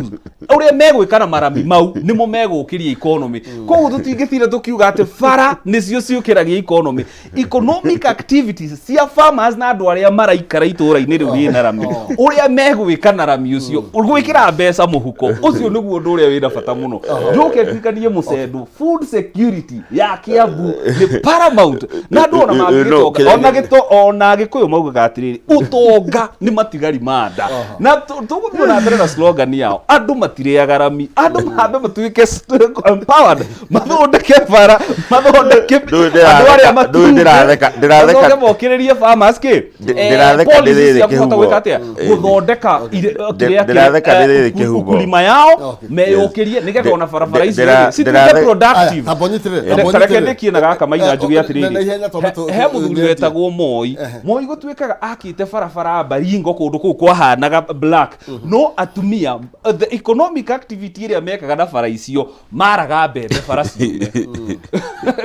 ũrĩa megwĩka na marami mau nĩmo megũkĩria economy. Koguo tũtingĩtira tũkiuga atĩ bara nĩcio ciũkĩragia economy. Economic activities cia farmers na andũ arĩa maraikara itũũra-inĩ rĩu rĩna rami, ũrĩa megwĩka na rami ũcio, gwĩkĩra mbeca mũhuko ũcio, nĩguo ũndũ ũrĩa wĩna bata mũno. Njoke ndirikanie mũcendo, food security ya Kiambu nĩ paramount, na andũ ona mangĩgĩtonga ona gĩto ona Gĩkũyũ maugaga atĩrĩrĩ, ũtonga nĩ matigari ma nda. Na tũgũthiĩ na mbere na slogan yao, andũ matirĩaga rami, andũ mambe matuĩke empowered, mathondeke bara, mathondeke Ndũĩ andũ arĩa ndĩratheka- ndũĩ matumbĩ, ndĩratheka. macoke mokĩrĩrie farmers kĩ Ndĩratheka policy ndĩrĩrĩ cia kũhota kĩhumo. gwĩka atĩa, gũthondeka kĩrĩa Ndĩratheka ndĩrĩrĩ kĩhumo. ukulima yao, meyũkĩrie nĩgetha ona barabara ici rĩ, cituĩke productive. Tamba ũnyitĩrĩre, Reke tamba reke ũnyitĩrĩre. ndĩkie na gaka maina njuge Na ihenya tondũ atĩrĩrĩ, he mũthuri wetagwo Moi. Moi gũtuĩkaga akĩte barabara Baringo kũndũ kũu kwahanaga black, no atumia, the economic activity ĩrĩa mekaga na bara icio, maraga mbembe bara ciume,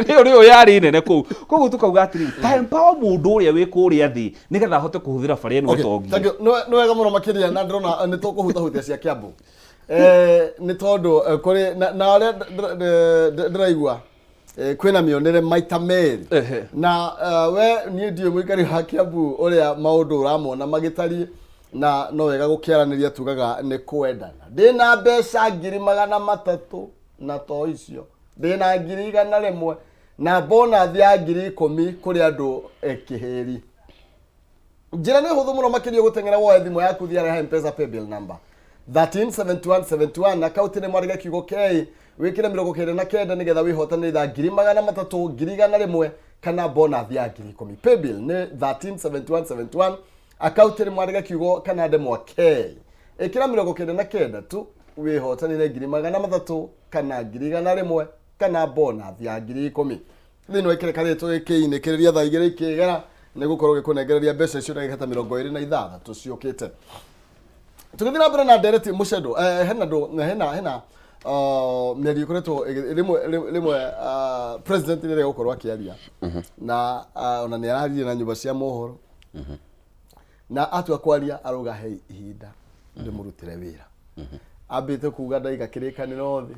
rĩo yarĩ nene kũu. Koguo tũkauga atĩrĩrĩ, ta empower mũndũ ũrĩa wĩ kũrĩa thĩ nĩgetha ahote kũhũthĩra bara ĩno ĩtongie. Thank you. Nĩ wega mũno makĩria, na ndĩrona nĩ tũkũhutahutia cia Kiambu nĩ tondũ kũrĩ na ũrĩa ndĩraigua kwĩna mĩonere maita merĩ. Na we niĩ ndiũĩ mũikari wa Kiambu ũrĩa maũndũ ũramona magĩtariĩ, na no wega gũkĩaranĩria, tugaga nĩ kwendana. Ndĩna mbeca 300,000 na to icio, ndĩna 100,000 na bonus ya 10,000 kũrĩ andũ kĩhĩri. Njĩra nĩ hũthũ mũno makĩria, gũteng'era woe thimũ yaku, thiĩ harĩa Mpesa paybill number 137171, akaunti nĩ mwandĩke kiugo K, wĩkĩre 99 nĩgetha wĩhotanĩre ithaa 300,000, 100,000 kana bonus ya 10,000. Paybill nĩ 137171, akaunti nĩ mwandĩke kiugo kana ndemwa K, ĩkĩra 99 tu wĩhotanĩre 300,000 kana 100,000. Kana bonus ya 10,000 thĩinĩ wa ikereka rĩrĩ tũgĩkĩinĩkĩrĩria thaa 2 ikĩgera nĩ gũkorwo gĩkũnengereria mbeca icio ndagĩka ta 26 ciũkĩte. Tũgĩthiĩ na mbere na ndereti mũcendo, hena ndũ hena hena mĩario ĩkoretwo rĩmwe rĩmwe president rĩrĩa egũkorwo akĩaria na ona nĩ araririe na nyũmba cia mohoro na atua kwaria arauga he ihinda ndĩmũrutĩre wĩra. Ambĩte kuga ndaiga kĩrĩkanĩro thĩ,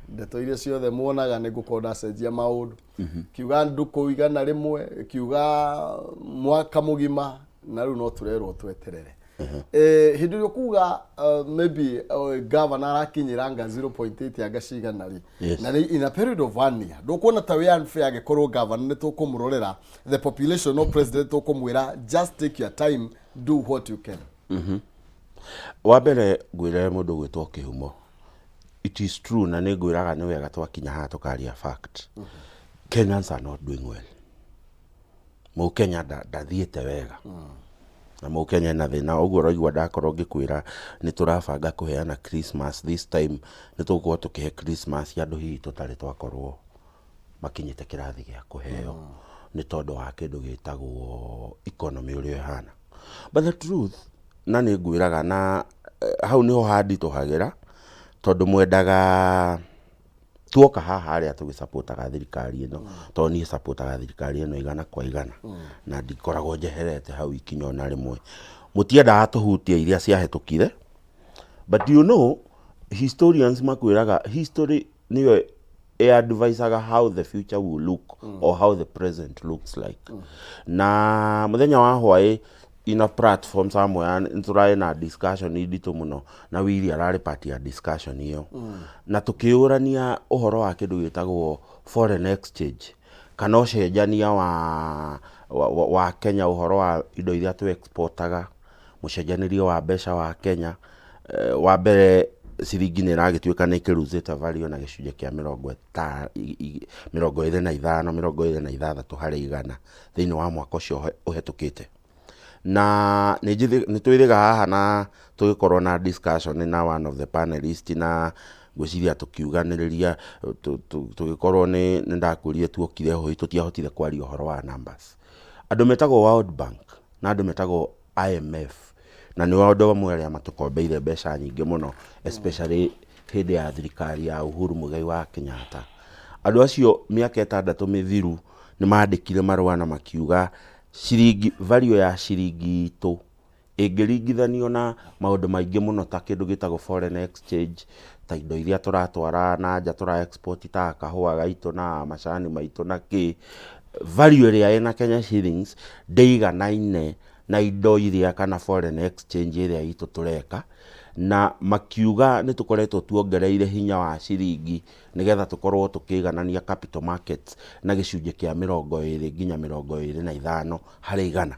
ndeto iria ciothe muonaga nĩ ngũkorwo ndacenjia maũndũ, kiuga ndukũ 100, kiuga mwaka mũgima, na rĩu no tũrerwo tweterere. Hĩndĩ ĩrĩa ũkuga maybe governor arakinyĩra anga 0.8 anga cigana rĩ, na rĩ in a period of one year, ndũkuona ta wĩ unfair angĩkorwo governor nĩ tũkũmũrorera the population, no president tũkũmwĩra just take your time, do what you can? Wa mbere ngwĩre mũndũ ũgwĩtwo Kĩhumo, it is true, na nĩ ngwĩraga nĩ wega twakinya haha tũkaria fact. Kenyans are not doing well. Mũkenya ndathiĩte wega na mũkenya ena thĩna. Ũguo ũraigua ndakorwo ngĩkwĩra nĩ tũrabanga kũheana Christmas this time, nĩ tũgũkorwo tũkĩhe Christmas andũ hihi tũtarĩ twakorwo makinyĩte kĩrathi gĩa kũheo nĩ tondũ wa kĩndũ gĩtagwo economy ũrĩa ĩhana. But the truth, na nĩ ngwĩraga na hau nĩho handitũhagĩra, tondũ mwendaga tuoka haha arĩa tũgĩcapotaga thirikari ĩno, tondũ niĩ capotaga thirikari ĩno 100% na ndikoragwo njeherete hau ikinya ona rĩmwe. Mũtiendaga tũhutie iria ciahĩtũkire, but you know historians makwĩraga history nĩyo ĩadvisaga how the future will look or how the present looks like. Na mũthenya wa hwaĩ in a platform somewhere nĩtũrarĩ na discussion nditũ mũno, na Willy ararĩ part ya discussion ĩyo, na tũkĩũrania ũhoro wa kĩndũ gĩtagwo foreign exchange kana ũcenjania wa Kenya, ũhoro wa indo iria tũ exportaga, mũcenjanĩrie wa mbeca wa Kenya. Wa mbere, ciringi nĩ ĩragĩtuĩka nĩ ĩkĩruzĩte value na gĩcunjĩ kĩa 25, 26 harĩ igana thĩinĩ wa mwaka ũcio ũhetũkĩte. Na nĩ twĩrĩga haha na tũgĩkorwo na discussion na one of the panelist, na ngwĩciria tũkiuganĩrĩria tũgĩkorwo nĩ ndakwĩrire tuokire hũi tũtiahotire kwaria ũhoro wa numbers. Andũ metagwo World Bank na andũ metagwo IMF, na nĩo andũ amwe arĩa matũkombeire mbeca nyingĩ mũno, especially hĩndĩ ya thirikari ya Uhuru Muigai wa Kenyatta. Andũ acio mĩaka 6 mĩthiru nĩ mandĩkire marũa na makiuga ciringi, value ya ciringi itũ ĩngĩringithanio na maũndũ maingĩ mũno ta kĩndũ gĩtagwo foreign exchange, ta indo iria tũratwara na nja, tũra export ta kahũa gaitũ na macani maitũ na kĩ, value ĩrĩa ĩna Kenya shillings ndĩiganaine na indo iria kana foreign exchange ĩrĩa itũ tũreka. Na makiuga nĩ tũkoretwo tuongereire hinya wa ciringi nĩgetha tũkorwo tũkĩiganania capital markets na gĩcunjĩ kĩa 20 nginya 25 harĩ igana.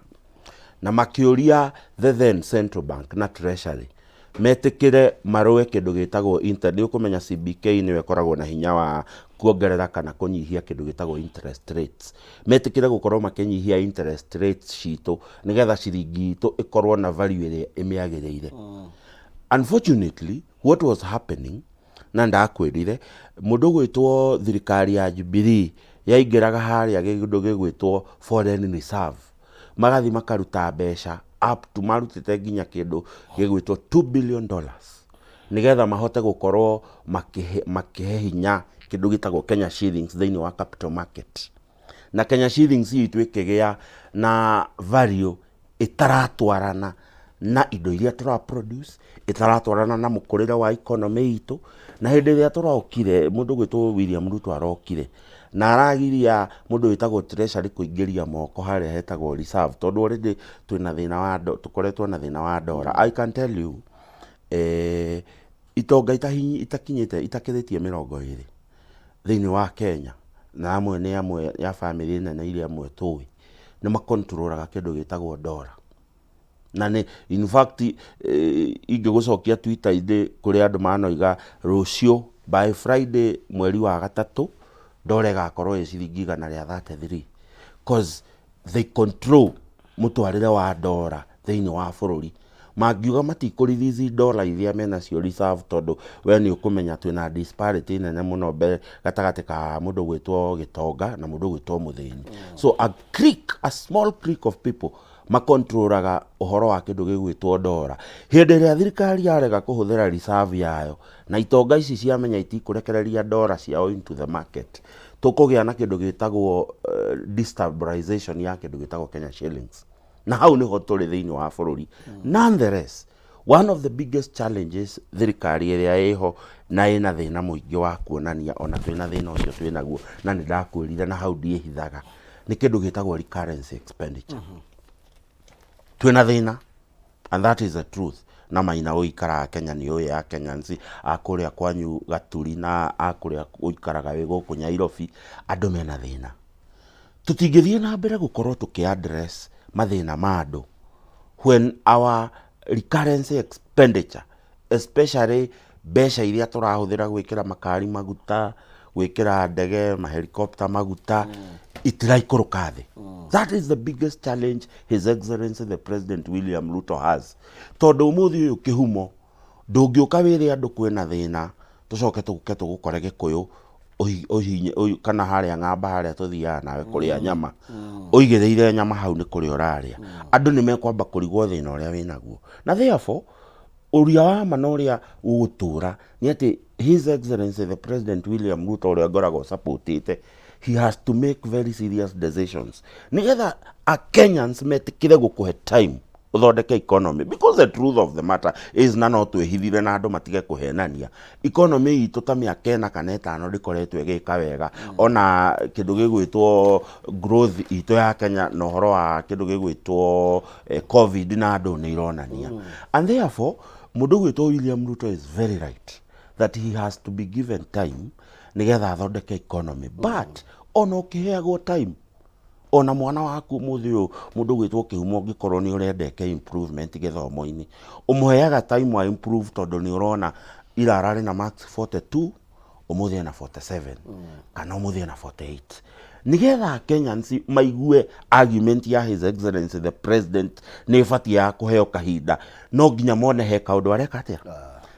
Na makĩũria the then central bank na treasury metĩkĩre marũe kĩndũ gĩtagwo inter nĩ ũkũmenya CBK nĩyo ĩkoragwo na hinya wa kuongerera kana kũnyihia kĩndũ gĩtagwo interest rates, metĩkĩre gũkorwo makĩnyihia interest rates citũ nĩgetha ciringi itũ ĩkorwo na value ĩrĩa ĩmĩagĩrĩire. Unfortunately, what was happening, na ndakwĩrire mũndũ ũgwĩtwo thirikari ya Jubilee yaingĩraga harĩa kĩndũ gĩgwĩtwo foreign reserve, magathi makaruta mbeca up to marutĩte nginya kĩndũ gĩgwĩtwo $2 billion nĩgetha mahote gũkorwo makĩhe hinya kĩndũ gĩtagwo Kenya shillings thĩinĩ wa capital market, na Kenya shillings itũ ĩkĩgĩa na value ĩtaratwarana na indo iria tũra produce, ĩtaratwarana na mũkũrĩre wa economy itũ. Na hĩndĩ ĩrĩa tũrokire, mũndũ ũgwĩtwo William Ruto arokire na aragiria mũndũ wĩtagwo treasury kũingĩria moko harĩa hetagwo reserve, tondũ already twĩna thĩna wa tũkoretwo na thĩna wa ndora. I can tell you, itonga itakinyĩte itakĩrĩtie 20 thĩinĩ wa Kenya, na amwe nĩ amwe ya bamĩrĩ nene iria amwe tũĩ, nĩ makontrolaga kĩndũ gĩtagwo ndora. Na nĩ in fact, ingĩgũcokia Twitter-inĩ kũrĩ andũ manoiga rũciũ by Friday mweri wa gatatũ ndora ĩgakorwo ĩ ciringi 133, cause they control mũtwarĩre wa ndora thĩinĩ wa bũrũri. Mangiuga matikũ release dollar iria menacio reserve, tondũ we nĩ ũkũmenya twĩna disparity nene mũno mbere gatagatĩ ka mũndũ gwĩtwo gĩtonga na mũndũ gwĩtwo mũthĩni. So a clique, a small clique of people makontrolaga ũhoro wa kĩndũ gĩgwĩtwo ndora. Hĩndĩ ĩrĩa thirikari yarega kũhũthĩra reserve yayo na itonga ici ciamenya itikũrekereria ndora ciao into the market, tũkũgĩa na kĩndũ gĩtagwo destabilization ya kĩndũ gĩtagwo Kenya shillings, na hau nĩho tũrĩ thĩinĩ wa bũrũri. Nonetheless, one of the biggest challenges thirikari ĩrĩa ĩho na ĩna thĩna mũingĩ wa kuonania ona twĩna thĩna ũcio twĩnaguo, na nĩ ndakwĩrire na hau ndiĩhithaga, nĩ kĩndũ gĩtagwo recurrency expenditure. Twĩna thĩna, and that is the truth. Na Maina ũikaraga Kenya nĩ ũĩ a Kenyans a kũrĩa kwanyu Gaturi na a kũrĩa ũikaraga wĩ gũkũ Nyairobi, andũ mena thĩna. Tũtingĩthiĩ na mbere gũkorwo tũkĩ address mathĩna ma andũ when our recurrency expenditure, especially mbeca iria tũrahũthĩra gwĩkĩra makari maguta, gwĩkĩra ndege mahelikopta maguta, itiraikũrũka thĩ. That is the biggest challenge His Excellency the President William Ruto has, tondũ ũmũthĩ ũyũ kĩhumo ndũngĩũka wĩre andũ kwĩna thĩna, tũcoke tũke tũgũkore Gĩkũyũ kana harĩa ng'amba harĩa tũthiaga nawe kũrĩa nyama, ũigĩrĩire nyama hau nĩ kũrĩa ũrarĩa. Andũ nĩ mekwamba kũrigwo thĩna ũrĩa wĩnaguo, na therefore ũria wa ma na ũrĩa ũgũtũra nĩ atĩ His Excellency the President William Ruto, ũrĩa ngoragwo supportĩte, he has to make very serious decisions nĩgetha a Kenyans metĩkĩre gũkũhe time ũthondeke economy, because the truth of the matter is, na no twĩhithire na andũ matige kũhenania, economy itũ ta mĩaka 4 kana 5 ndĩkoretwo ĩgĩka wega. Ona kĩndũ gĩgwĩtwo growth itũ ya Kenya na ũhoro wa kĩndũ gĩgwĩtwo COVID na andũ nĩ ironania. And therefore mũndũ ũgwĩtwo William Ruto is very right that he has to be given time nĩgetha athondeke economy. But ona ũkĩheagwo time, ona mwana waku ũmũthĩ ũyũ, mũndũ ũgwĩtwo kĩhumo, ũngĩkorwo nĩ ũrenda eke improvement gĩthomo-inĩ, ũmũheaga time wa improve, tondũ nĩ ũrona ira ararĩ na marks 42, ũmũthĩ ena 47 kana ũmũthĩ ena 48. Nĩgetha Kenyans maigue argument ya His Excellency the President nĩ ĩbatiĩ ya kũheo kahinda, no nginya mone he kaũndũ areka atĩa.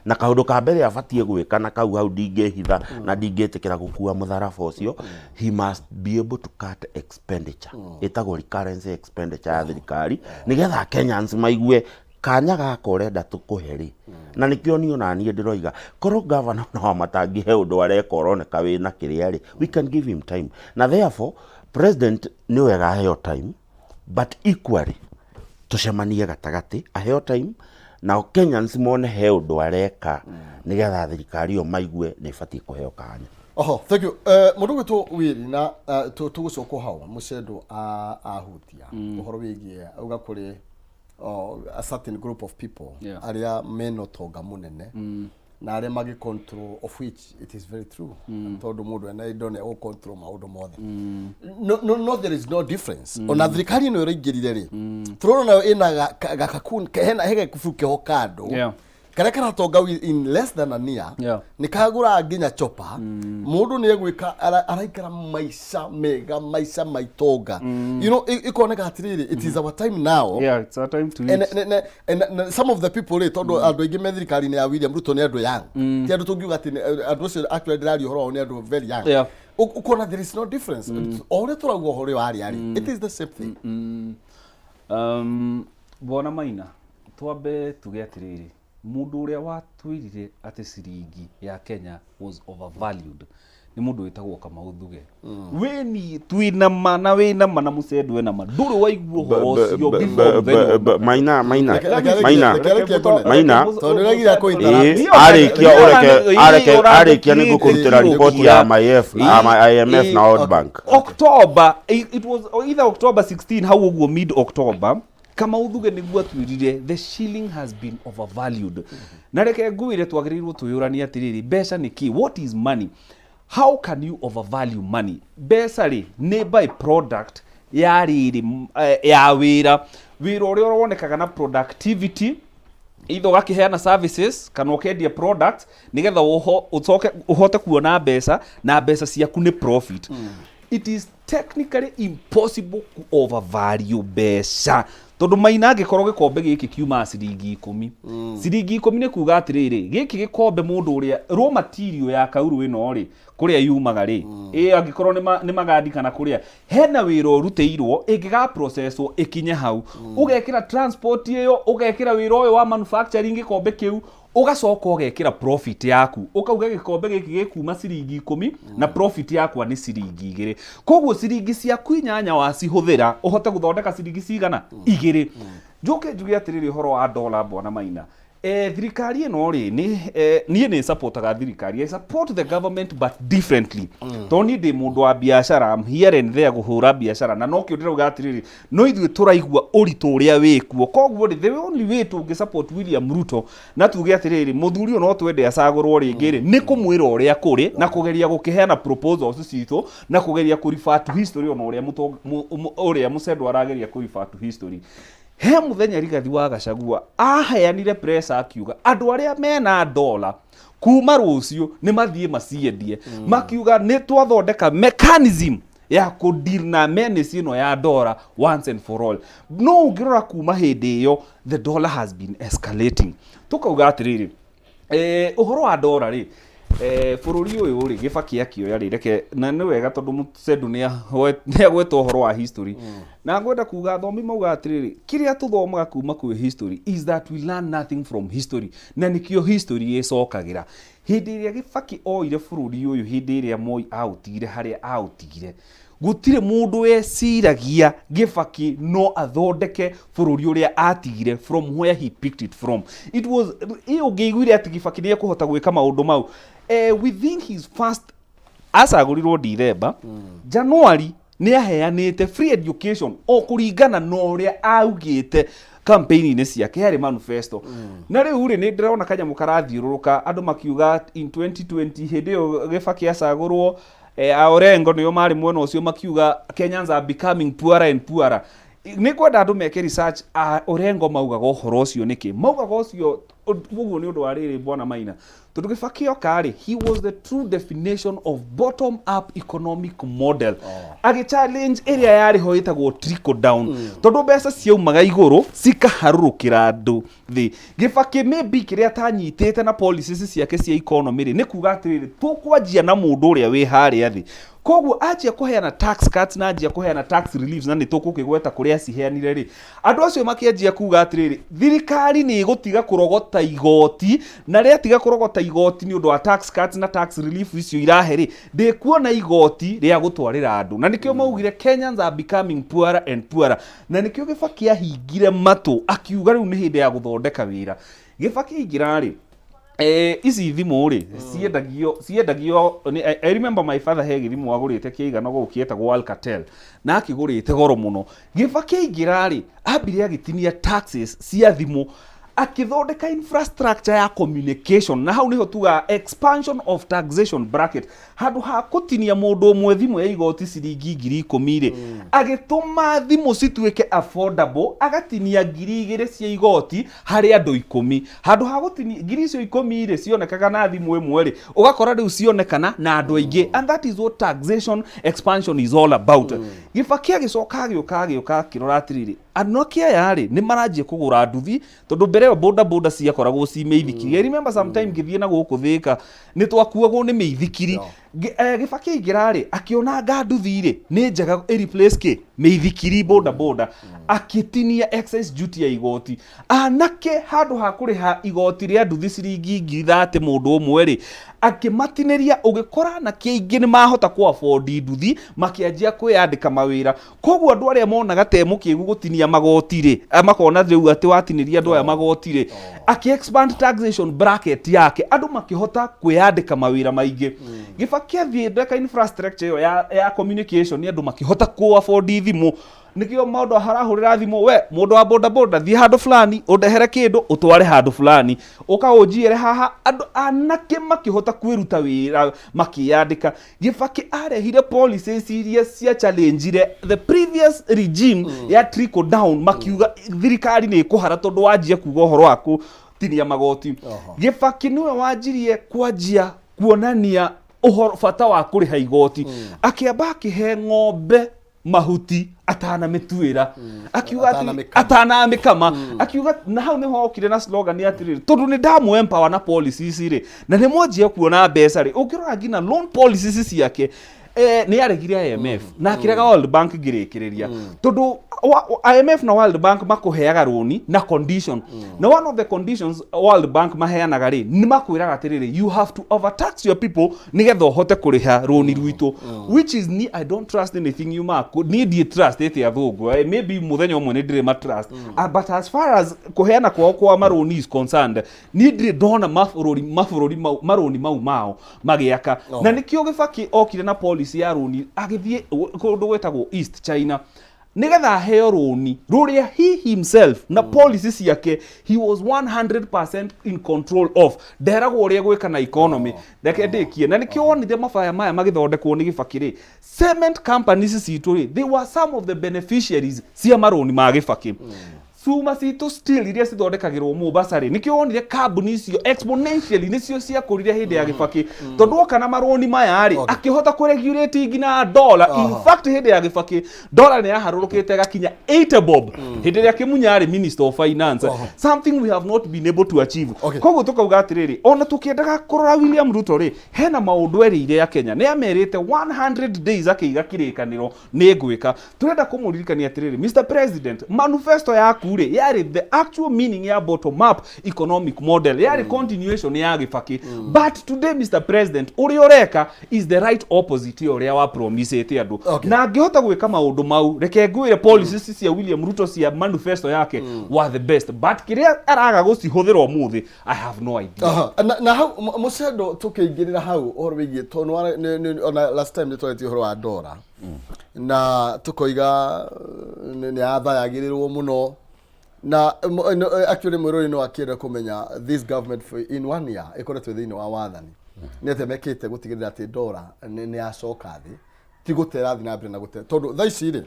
Na kaũndũ ka mbere abatiĩ gwĩka, na kau hau ndingĩhitha na ndingĩtĩkĩra gũkua mũtharaba ũcio, he must be able to cut expenditure ĩtagwo recurrency expenditure ya thirikari, nĩgetha Kenyans maigue kanya gaka ũrenda tũkũhe rĩ. Na nĩkĩo niĩ ona niĩ ndĩroiga korwo governor no matangĩhe ũndũ areka ũroneka wĩna kĩrĩa rĩ, we can give him time. Na therefore president nĩ wega aheo time, but equally tũcemanie gatagatĩ, aheo time nao Kenyans mone he ũndũ areka, nĩgetha thirikari ĩyo maigue nĩ ĩbatiĩ kũheo kanya. Oho, thank you. Mũndũ gwĩtwo Wĩri na tũgũcoka hau mũcendo ahutia ũhoro wĩgiĩ auga kũrĩ a certain group of people arĩa mena ũtonga mũnene na arĩa magĩ control, of which it is very true, tondũ mũndũ ena indo nĩ egũ control maũndũ mothe. No, no, no, there is no difference. Ona thirikari ĩno ĩraingĩrire rĩ, tũrona nayo ĩna gakakuni hena he gakuburu keho kando karĩa karatonga in less than a year, nĩ kagũra nginya chopa. Mũndũ nĩ egwĩka araikara maica mega, maica maitonga. Ĩkoneka atĩrĩrĩ, it is our time now. Yeah, it's our time to And, eat. and some of the people rĩ, tondũ andũ aingĩ me thirikari-inĩ ya William Ruto nĩ andũ young, ti andũ tũngiuga atĩ andũ acio actually ndĩraria ũhoro wao nĩ andũ very young. Ũkona there is no difference. O ũrĩa tũrauga ũhoro ũrĩa warĩ arĩ, it is the same thing. Bwana Maina, twambe tuge atĩrĩrĩ, mũndũ ũrĩa watwĩrire atĩ ciringi ya Kenya was overvalued nĩ mũndũ wĩtagwo Kamau Thuge. Wĩ twĩna ma na wĩna ma na mũcendo ena ma, ndũrĩ waigua ũhoro ũcio before mũthenya ũyũ. Maina, Maina, Maina. Maina. Maina. Tondũ nĩũragira kũ-interrupt. Ĩĩ, arĩkia ũreke areke arĩkia nĩ ngũkũrutĩra riboti ya IMF na IMF na World Bank. October, it was either October 16 hau ũguo, mid October, Kamau Thuge nĩguo atwĩrire the shilling has been overvalued. Na reke ngwĩre, twagĩrĩirwo twĩyũranie atĩrĩrĩ, mbeca nĩ kĩ? What is money? How can you overvalue money? Mbeca rĩ, nĩ by product ya rĩrĩ ya wĩra, wĩra ũrĩa wonekaga na productivity, either ũgakĩheana services kana ũkendia product nĩgetha ũcoke ũhote kuona mbeca, na mbeca ciaku nĩ profit. It is technically impossible ku overvalue mbeca. Tondũ Maina, angĩkorwo gĩkombe gĩkĩ kiumaga ciringi 10, ciringi 10 nĩ kuga atĩrĩrĩ, gĩkĩ gĩkombe mũndũ ũrĩa raw material ya kaurũ ĩno rĩ, kũrĩa yumaga rĩ, ĩ angĩkorwo nĩ magandi kana kũrĩa hena wĩra ũrutĩirwo ĩngĩga processwo ĩkinye hau, ũgekĩra transport ĩyo, ũgekĩra wĩra ũyũ wa manufacturing gĩkombe kĩu, ũgacoka ũgekĩra profit yaku, ũkauga gĩkombe gĩkĩ gĩkuma ciringi 10 na profit yakwa nĩ ciringi 2. Koguo ciringi ciaku 8 wacihũthĩra ũhote gũthondeka ciringi cigana? 2. Njoke njuge atĩrĩrĩ, ũhoro wa dola, bwana Maina, thirikari ĩno rĩ, nĩ niĩ nĩ supportaga thirikari. I support the government but differently, tondũ niĩ ndĩ mũndũ wa biacara. I'm here and there kũhũra biacara, na nokĩo ndĩrauga atĩrĩrĩ, no ithuĩ tũraigua ũritũ ũrĩa wĩkuo. Koguo rĩ, the only way tũngĩ support William Ruto na tuge atĩrĩrĩ, mũthuri ũyũ no twende acagũrwo rĩngĩ rĩ, nĩ kũmwĩra ũrĩa kũrĩ na kũgeria gũkĩheana proposals citũ na kũgeria kũ refer to history, ona ũrĩa ũrĩa Mũcendo arageria kũ refer to history. He mũthenya Rigathi wa Gachagua aheanire press akiuga andũ arĩa mena dola kuma rũciũ nĩ mathiĩ maciendie. Makiuga nĩ twathondeka mechanism ya kũ deal na menace ĩno ya dollar once and for all. No ũngĩrora kuma hĩndĩ ĩyo, the dollar has been escalating. Tũkauga atĩrĩrĩ, ũhoro wa ndora rĩ, bũrũri ũyũ rĩ, Gĩbaki akĩoya rĩ, reke na nĩ wega tondũ Mũcendu nĩ agweta ũhoro wa history, na ngwenda kuga athomi mauga atĩrĩrĩ, kĩrĩa tũthomaga kuma kwĩ history is that we learn nothing from history, na nĩkĩo history ĩcokagĩra. Hĩndĩ ĩrĩa Gĩbaki oire bũrũri ũyũ, hĩndĩ ĩrĩa Moi aũtigire harĩa aũtigire, gũtirĩ mũndũ weciragia Gĩbaki no athondeke bũrũri ũrĩa atigire from where he picked it from. It was ĩ ũngĩiguire atĩ Gĩbaki nĩ ekũhota gwĩka maũndũ mau. Within his first, acagũrirwo December, January nĩ aheanĩte free education o kũringana na ũrĩa augĩte campaign-inĩ ciake yarĩ manifesto. Na rĩu rĩ, nĩ ndĩrona kanyamũ karathiũrũrũka, andũ makiuga in 2020, hĩndĩ ĩyo Gĩbaki acagũrwo, Orengo nĩo marĩ mwena ũcio, makiuga Kenyans are becoming poorer and poorer. Nĩ ngwenda andũ meke research, Orengo maugaga ũhoro ũcio nĩkĩ maugaga ũcio ũguo. Nĩ ũndũ wa rĩrĩ, bwana Maina, tondũ Gĩbaki oka rĩ, he was the true definition of bottom up economic model. Agĩ challenge ĩrĩa yarĩ ho ĩtagwo trickle down, tondũ mbeca ciaumaga igũrũ cikaharũrũkĩra andũ thĩ. Gĩbaki maybe kĩrĩa atanyitĩte na policies ciake cia economy rĩ, nĩ kuga atĩrĩrĩ, tũkwanjia na mũndũ ũrĩa wĩ harĩa thĩ. Koguo anjia kũheana tax cuts na anjia kũheana tax reliefs, na nĩ tũkũkĩgweta kũrĩa aciheanire rĩ, andũ acio makĩanjia kuga atĩrĩrĩ, thirikari nĩ ĩgũtiga kũrogota igoti, na rĩatiga kũrogota igoti nĩ ũndũ wa tax cuts na tax relief icio irahe rĩ, ndĩkuona igoti rĩa gũtwarĩra andũ. Na nĩkĩo maugire Kenyans are becoming poorer and poorer. Na nĩkĩo Gĩbaki ahingire matũ akiuga rĩu nĩ hĩndĩ ya gũthondeka wĩra. Gĩbaki aingĩra rĩ, ici thimũ rĩ, ciendagio I remember my father he gĩthimũ agũrĩte kĩigana gũkũ kĩetagwo Alcatel, na akĩgũrĩte goro mũno. Gĩbaki aingĩra rĩ, ambire agĩtinia taxes cia thimũ, akĩthondeka infrastructure ya communication, na hau niho tugaga expansion of taxation bracket. Handũ ha kũtinia mũndũ ũmwe thimũ ya igoti ciringi 10,000 rĩ, agĩtũma thimũ cituĩke affordable, agatinia 2,000 cia igoti harĩ andũ 10. Handũ ha gũtinia ngiri icio 10 rĩ, cionekaga na thimũ ĩmwe rĩ, ũgakora rĩu cionekana na andũ aingĩ. And that is what taxation expansion is all about. Gĩbaki agĩcoka agĩũka akĩrora atĩrĩrĩ, anake aya rĩ, nĩ maranjia kũgũra nduthi, tondũ mbere ĩyo boda boda ciakoragwo ci mĩithikiri. I remember sometime ngĩthiĩ na gũkũ Thĩka, nĩ twakuagwo nĩ mĩithikiri. Gĩbaki aingĩra rĩ, akĩona nga nduthi rĩ nĩ njega ĩ replace kĩ mĩithikiri boda boda, akĩtinia excise duty ya igoti. Anake handũ ha kũrĩha igoti rĩa nduthi ciringi 30,000 mũndũ ũmwe rĩ, akĩmatinĩria, ũgĩkora anake aingĩ nĩ mahota kũ afford nduthi, makĩanjia kwĩyandĩka mawĩra. Koguo andũ arĩa monaga te mũkĩgu gũtinia magoti rĩ, makona rĩu atĩ watinĩria andũ aya magoti rĩ, akĩ expand taxation bracket yake, andũ makĩhota kwĩyandĩka mawĩra maingĩ. Gĩbaki athiĩ ndeka infrastructure ĩyo ya communication, nĩ andũ makĩhota kũ afford thimũ. Nĩkĩo maũndũ harahũrĩra thimũ, we mũndũ wa boda boda, thiĩ handũ fulani ũndehere kĩndũ, ũtware handũ fulani, ũka ũnjiĩre haha. Andũ anake makĩhota kwĩruta wĩra, makĩyandĩka. Gĩbaki arehire policies iria cia challenge the previous regime ya trickle down, makiuga thirikari nĩ ĩkũhara tondũ wanjia kuga ũhoro wa kũtinia magoti. Gĩbaki nĩwe wanjirie kwanjia kuonania ũhoro bata wa kũrĩha igoti, akĩamba akĩhe ng'ombe. Mahuti atanamĩtuĩra, akiuga atĩrĩ- Atanamĩkama. Atanamĩkama, akiuga na hau nĩho okire na slogan atĩrĩrĩ, tondũ nĩ ndamũ empower na policies rĩ, na nĩ mwanjia kuona mbeca rĩ. Ũngĩrora nginya loan policies ciake, nĩ aregire IMF na akĩrega World Bank. Ngĩrĩkĩrĩria, tondũ IMF na World Bank makũheaga rũni na condition, na one of the conditions World Bank maheanaga rĩ, nĩ makwĩraga atĩrĩrĩ, you have to overtax your people nĩgetha ũhote kũrĩha rũni rwitũ, which is ni I don't trust anything you mark. Niĩ ndiĩ trust ĩte athũngũ. Maybe mũthenya ũmwe nĩ ndĩrĩ ma trust. But as far as kũheana kwao kwa marũni is concerned, niĩ ndirĩ ndona mabũrũri mau marũni mau mao magĩaka. Na nĩkĩo Gĩbakĩ okire na policy ya rũni, agĩthiĩ kũndũ gwĩtagwo East China nĩgetha aheo rũni rũrĩa he himself na policy ciake he was 100% in control of. Nderagwo ũrĩa gwĩka na economy. Reke ndĩkie, na nĩkĩo wonire mabaya maya magĩthondekwo nĩ Gĩbakĩ rĩ, cement companies citũ rĩ, they were some of the beneficiaries cia marũni ma Gĩbakĩ. Cuma citũ, steel iria cithondekagĩrwo Mombasa rĩ, nĩkĩo wonire kambuni icio exponentially nĩcio ciakũrire hĩndĩ ya Gĩbakĩ, tondũ oka na marũni maya rĩ, akĩhota kũregulate nginya dollar. In fact, hĩndĩ ya Gĩbakĩ dollar nĩ yaharũrũkĩte ĩgakinya 80 bob hĩndĩ ĩrĩa Kĩmunya arĩ minister of finance, something we have not been able to achieve. Koguo tũkauga atĩrĩrĩ, ona tũkĩendaga kũrora William Ruto rĩ, hena maũndũ erĩire ya Kenya, nĩ amerite 100 days akĩiga kĩrĩkanĩro nĩ ngwĩka. Tũrenda kũmũririkania atĩrĩrĩ, Mr President, manifesto yaku rĩ, yarĩ the actual meaning ya bottom up economic model, yarĩ continuation ya Gĩbakĩ. But today, Mr President, ũrĩa ũreka is the right opposite ya ũrĩa wa promisĩte andũ. Na angĩhota gwĩka maũndũ mau, reke ngwĩre, policies cia William Ruto cia manifesto yake were the best, but kĩrĩa araga gũcihũthĩra ũmũthĩ, I have no idea. Aha, na hau mũcendo tũkĩingĩrĩra hau ũhoro wĩgiĩ tondũ ona last time nĩ twarĩtie ũhoro wa ndora na tũkoiga nĩ yathayagĩrĩrwo mũno na actually mwĩrori no akĩenda kũmenya this government for in one year ĩkoretwo thĩinĩ wa wathani nĩ atĩa mekĩte gũtigĩrĩra atĩ ndora nĩ yacoka thĩ, ti gũtera thĩ na mbere na gũte, tondũ thaa ici rĩ,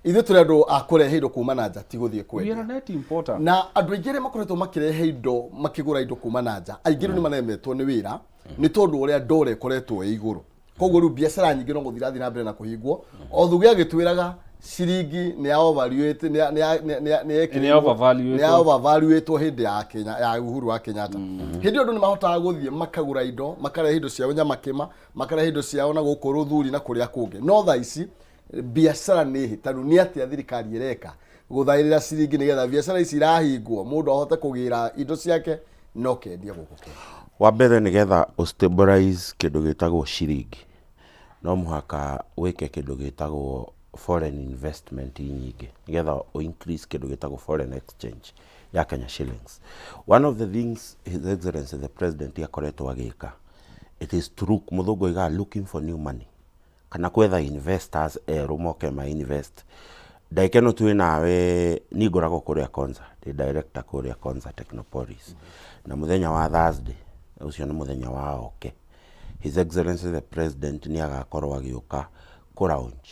ithuĩ tũrĩ andũ a kũrehe indo kuma na nja, ti gũthiĩ We kwendia. Are a net importer. Na andũ aingĩ arĩa makoretwo makĩrehe indo, makĩgũra indo kuma na nja, aingĩ rĩu nĩ maremetwo nĩ wĩra nĩ tondũ ũrĩa ndora ĩkoretwo ĩ igũrũ. Koguo rĩu biacara nyingĩ no gũthiĩ rathiĩ na mbere na kũhingwo, o thuge agĩtwĩraga ciringi nĩ ya overvaluate, nĩ Nĩ overvaluate. nĩ ya overvaluatwo hĩndĩ ya Kenya ya Uhuru wa Kenyatta. Hĩndĩ ĩyo andũ nĩ mahotaga gũthiĩ makagũra indo, makarehe indo ciao Nyamakĩma, makarehe indo ciao na gũkũ Rũthuri na kũrĩa kũngĩ. No thaa ici biacara nĩ hĩtanu. Nĩ atĩa thirikari ĩreka gũthaĩrĩra ciringi nĩgetha biacara ici irahingwo mũndũ ahote kũgĩra indo ciake no kendia gũkũ Kenya? Wa mbere, nĩgetha ũstabilize kĩndũ gĩtagwo ciringi, no mũhaka wĩke kĩndũ gĩtagwo foreign investment nyingĩ, nĩgetha ũ increase kĩndũ gĩtagwo foreign exchange ya Kenya shillings. One of the things His Excellency the President akoretwo agĩka, it is to look, mũthũngũ oigaga looking for new money, kana kwetha investors erũ moke ma invest. Ndagĩka ĩno twĩ nawe, niĩ ngoragwo kũrĩa Konza, ndĩ director kũrĩa Konza Technopolis, na mũthenya wa Thursday ũcio nĩ mũthenya wa oke, His Excellency the President nĩ agakorwo agĩũka kũ launch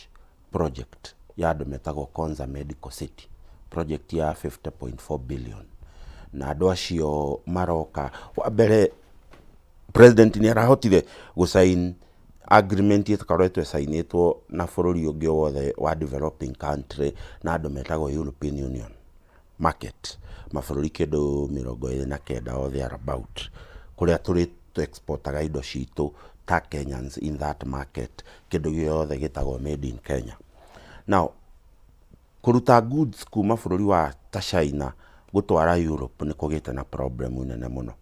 project ya andũ metagwo Konza Medical City, project ya 50.4 billion. Na andũ acio maroka, wa mbere, president nĩ arahotire gũsign agreement ĩtakoretwo ĩcainĩtwo na bũrũri ũngĩ o wothe wa developing country na andũ metagwo European Union market, mabũrũri kĩndũ 29 or thereabout, kũrĩa tũrĩ exportaga indo citũ ta Kenyans in that market, kĩndũ gĩothe gĩtagwo made in Kenya. Now, kũruta goods kuma bũrũri wa ta China gũtwara Europe nĩ kũgĩte na problem nene mũno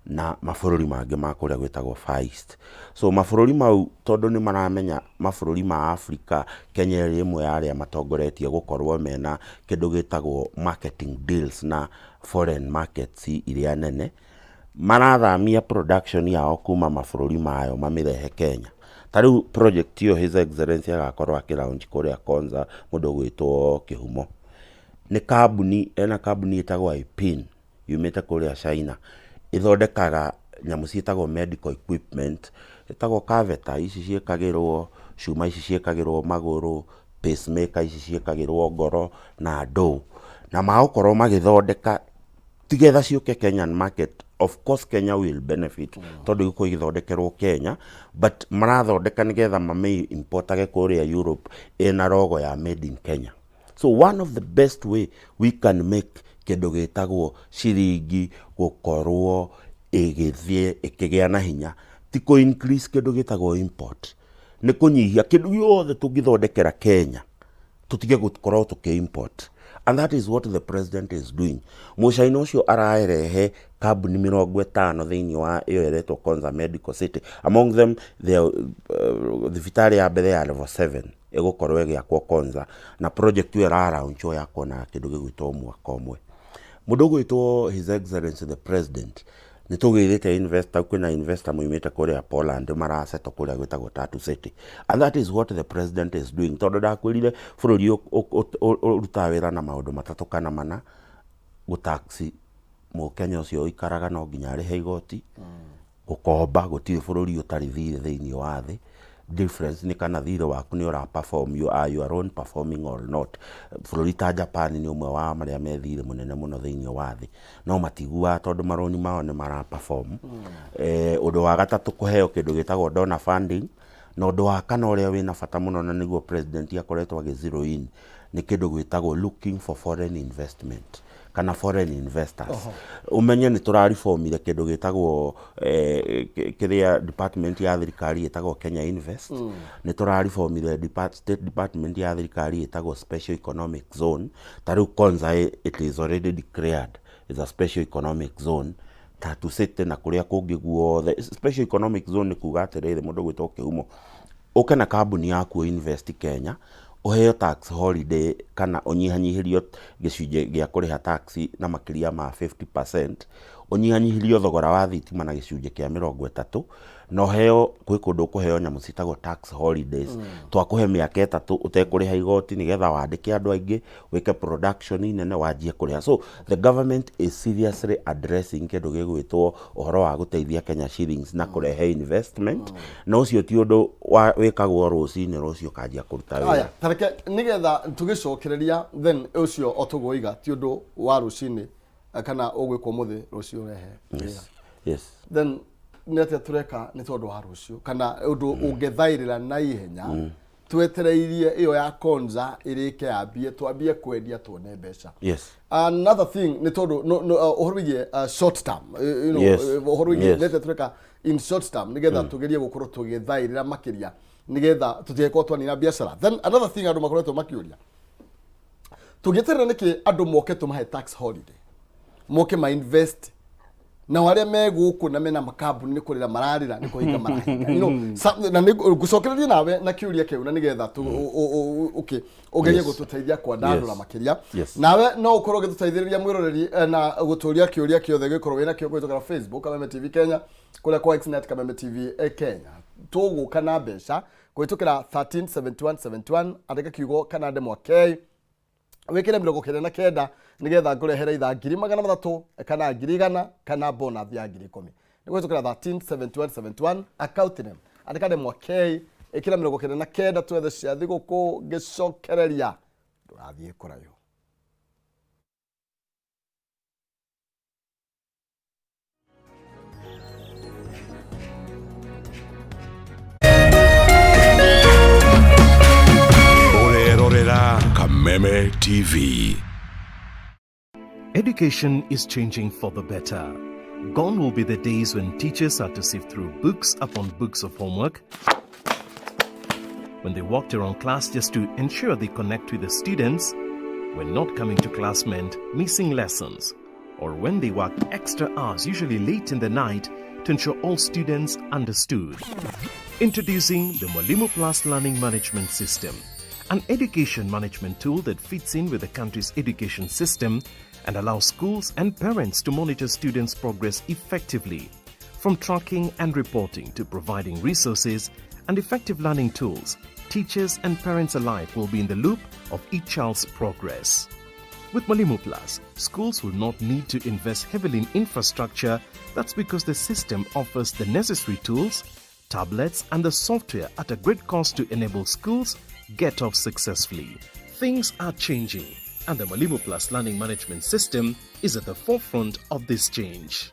na mabũrũri mangĩ ma kũrĩa gwĩtagwo Far East. So mabũrũri mau, tondũ nĩ maramenya mabũrũri ma Africa, Kenya ĩrĩ ĩmwe ya arĩa matongoretie gũkorwo mena kĩndũ gĩtagwo marketing deals na foreign markets iria nene, marathamia production yao kuma mabũrũri mayo mamĩrehe Kenya. Ta rĩu project ĩyo His Excellency agakorwo akĩ launch kũrĩa Konza, mũndũ ũgwĩtwo Kĩhumo, nĩ kambuni ena kambuni ĩtagwo IPIN yumĩte kũrĩa China, ĩthondekaga nyamũ ciĩtagwo medical equipment, ĩtagwo catheter ici ciĩkagĩrwo cuma, ici ciĩkagĩrwo magũrũ, pacemaker ici ciĩkagĩrwo ngoro na ndũ, na magũkorwo magĩthondeka tigetha ciũke Kenyan market. Of course Kenya will benefit tondũ igũkorwo igĩthondekerwo Kenya, but marathondeka nĩgetha mamĩ importage kũrĩa Europe ĩna logo ya made in Kenya. So one of the best way we can make kĩndũ gĩtagwo ciringi gũkorwo ĩgĩthiĩ ĩkĩgĩa na hinya ti kũ increase kĩndũ gĩtagwo import, nĩ kũnyihia kĩndũ gĩothe tũngĩthondekera Kenya tũtige gũkorwo tũkĩ import, and that is what the president is doing. Mũcaina ũcio ararehe kambuni 50 thĩinĩ wa ĩyo ĩretwo Konza Medical City, among them the thibitarĩ ya mbere ya level 7 ĩgũkorwo ĩgĩakwo Konza, na project ĩyo ĩraraunchwo ya kuona kĩndũ gĩgwĩtwo mwaka ũmwe. Mũndũ ũgwĩtwo His Excellency the President nĩ tũgĩrĩte investor, kwĩna investor moimĩte kũrĩa Poland marasettle kũrĩa gwĩtagwo Tatu City, and that is what the president is doing, tondũ ndakwĩrire bũrũri ũrutaga wĩra na maũndũ matatũ kana mana. Gũtax mũkenya ũcio ũikaraga no nginya arĩhe igoti, gũkomba, gũtirĩ bũrũri ũtarĩ thirĩ thĩinĩ wa thĩ, difference nĩ kana thirĩ waku nĩ ũra perform, you are your own performing or not. Bũrũri ta Japan nĩ ũmwe wa marĩa me thirĩ mũnene mũno thĩinĩ wa thĩ, no matiguaga tondũ marũni mao nĩ mara perform. Ũndũ wa gatatũ, kũheo kĩndũ gĩtagwo donor funding, na ũndũ wa kana ũrĩa wĩna bata mũno na nĩguo president akoretwo agĩ zero in nĩ kĩndũ gwĩtagwo looking for foreign investment kana foreign investors. Ũmenye nĩ tũrareformire kĩndũ gĩtagwo kĩrĩa department ya thirikari ĩtagwo Kenya Invest, nĩ tũrareformire state department ya thirikari ĩtagwo Special Economic Zone. Ta rĩu Konza, it is already declared is a special economic zone. Tatu City na kũrĩa kũngĩ guothe special economic zone nĩ kuga atĩrĩrĩ, mũndũ gwĩtwo Kĩhumo ũke na kambuni yaku invest Kenya, ũheo tax holiday kana ũnyihanyihĩrio gĩcunjĩ gĩa kũrĩha tax na makĩria ma 50%, ũnyihanyihĩrio thogora wa thitima na gĩcunjĩ kĩa 30, na ũheo gwĩ kũndũ ũkũheo nyamũ ciĩtagwo tax holidays, twakũhe mĩaka 3 ũtekũrĩha igoti nĩgetha wandĩke andũ aingĩ, wĩke production nene, wanjie kũrĩha. So the government is seriously addressing kĩndũ gĩgwĩtwo ũhoro wa gũteithia Kenya shillings na kũrehe investment, na ũcio ti ũndũ wĩkagwo rũcinĩ rũciũ ũkanjia kũruta wĩra. Aya, tareke nigetha tũgĩcokereria, then ũcio o tũgũiga ti ũndũ wa rũcinĩ kana ũgwĩkwo mũthĩ rũciũ ũrehe wĩra. Then nĩ atĩa tũreka nĩ tondũ wa rũciũ kana ũndũ ũngĩthaĩrĩra na ihenya twetereirie ĩyo ya Konza ĩrĩke yambie twambie kwendia tuone mbeca? Another thing nĩ tondũ no, no, ũhoro wĩgiĩ short term, ũhoro wĩgiĩ nĩ atĩa tũreka in short term nĩgetha tũgerie gũkorwo tũgĩthaĩrĩra makĩria nĩgetha tũtigakorwo twanina biacara. Then another thing andũ makoretwo makĩũria, tũngĩeterera nĩkĩ andũ moke tũmahe tax holiday, moke ma invest, nao arĩa me gũkũ na mena makambuni nĩ kũrĩra mararĩra nĩ kũhinga marahinga, na nĩ ngũcokereria nawe na kĩũria kĩu na nĩgetha okay ũgerie gũtũteithia kwandandũra makĩria. Nawe no ũkorwo ũgĩtũteithĩrĩria mwĩroreri na gũtũria kĩũria kĩothe gĩkorwo wĩna kĩo kũhĩtũkĩra Facebook Kameme TV Kenya, kũrĩa kwa Xnet Kameme TV Kenya. Tũgũka na mbeca kũhĩtũkĩra 137171, andĩka kiugo kana ndemwa K, wĩkĩre 99 nĩgetha ngũrehere ithaa 300,000 kana 100,000 kana bonus ya 10,000. Nĩ kũhĩtũkĩra 137171, account name andĩka ndemwa K, ĩkĩra 99, twethe cia thigũkũ. Ngĩcokereria, ndũgathiĩ kũraihu. Ũrerorera Kameme TV. Education is changing for the better. Gone will be the days when teachers had to sift through books upon books of homework, when they walked around class just to ensure they connect with the students, when not coming to class meant missing lessons, or when they worked extra hours, usually late in the night, to ensure all students understood. Introducing the Mwalimu Plus Learning Management System, an education management tool that fits in with the country's education system and allows schools and parents to monitor students' progress effectively. From tracking and reporting to providing resources and effective learning tools, teachers and parents alike will be in the loop of each child's progress. With Mwalimu Plus, schools will not need to invest heavily in infrastructure. That's because the system offers the necessary tools, tablets, and the software at a great cost to enable schools get off successfully. Things are changing, and the Mwalimu Plus Learning Management System is at the forefront of this change.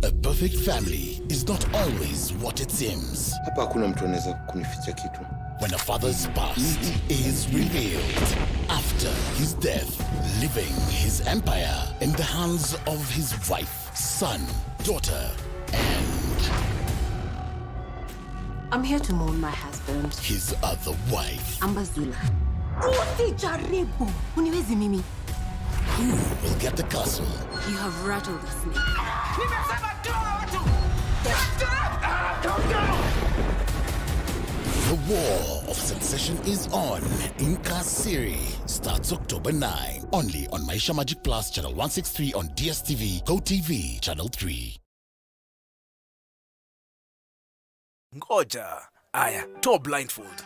A perfect family is not always what it seems. Hapa hakuna mtu anaweza kunificha kitu. When a father's past is revealed after his death, leaving his empire in the hands of his wife, son, daughter, and I'm here to mourn my husband. his other wife. Ambazula. Usijaribu. Uniwezi mimi. Who will get the castle? You have rattled the snake. The War of Succession is on in Kasiri. Starts October 9. Only on Maisha Magic Plus, Channel 163 on DSTV, GoTV, Channel 3. Ngoja. Aya, toa blindfold.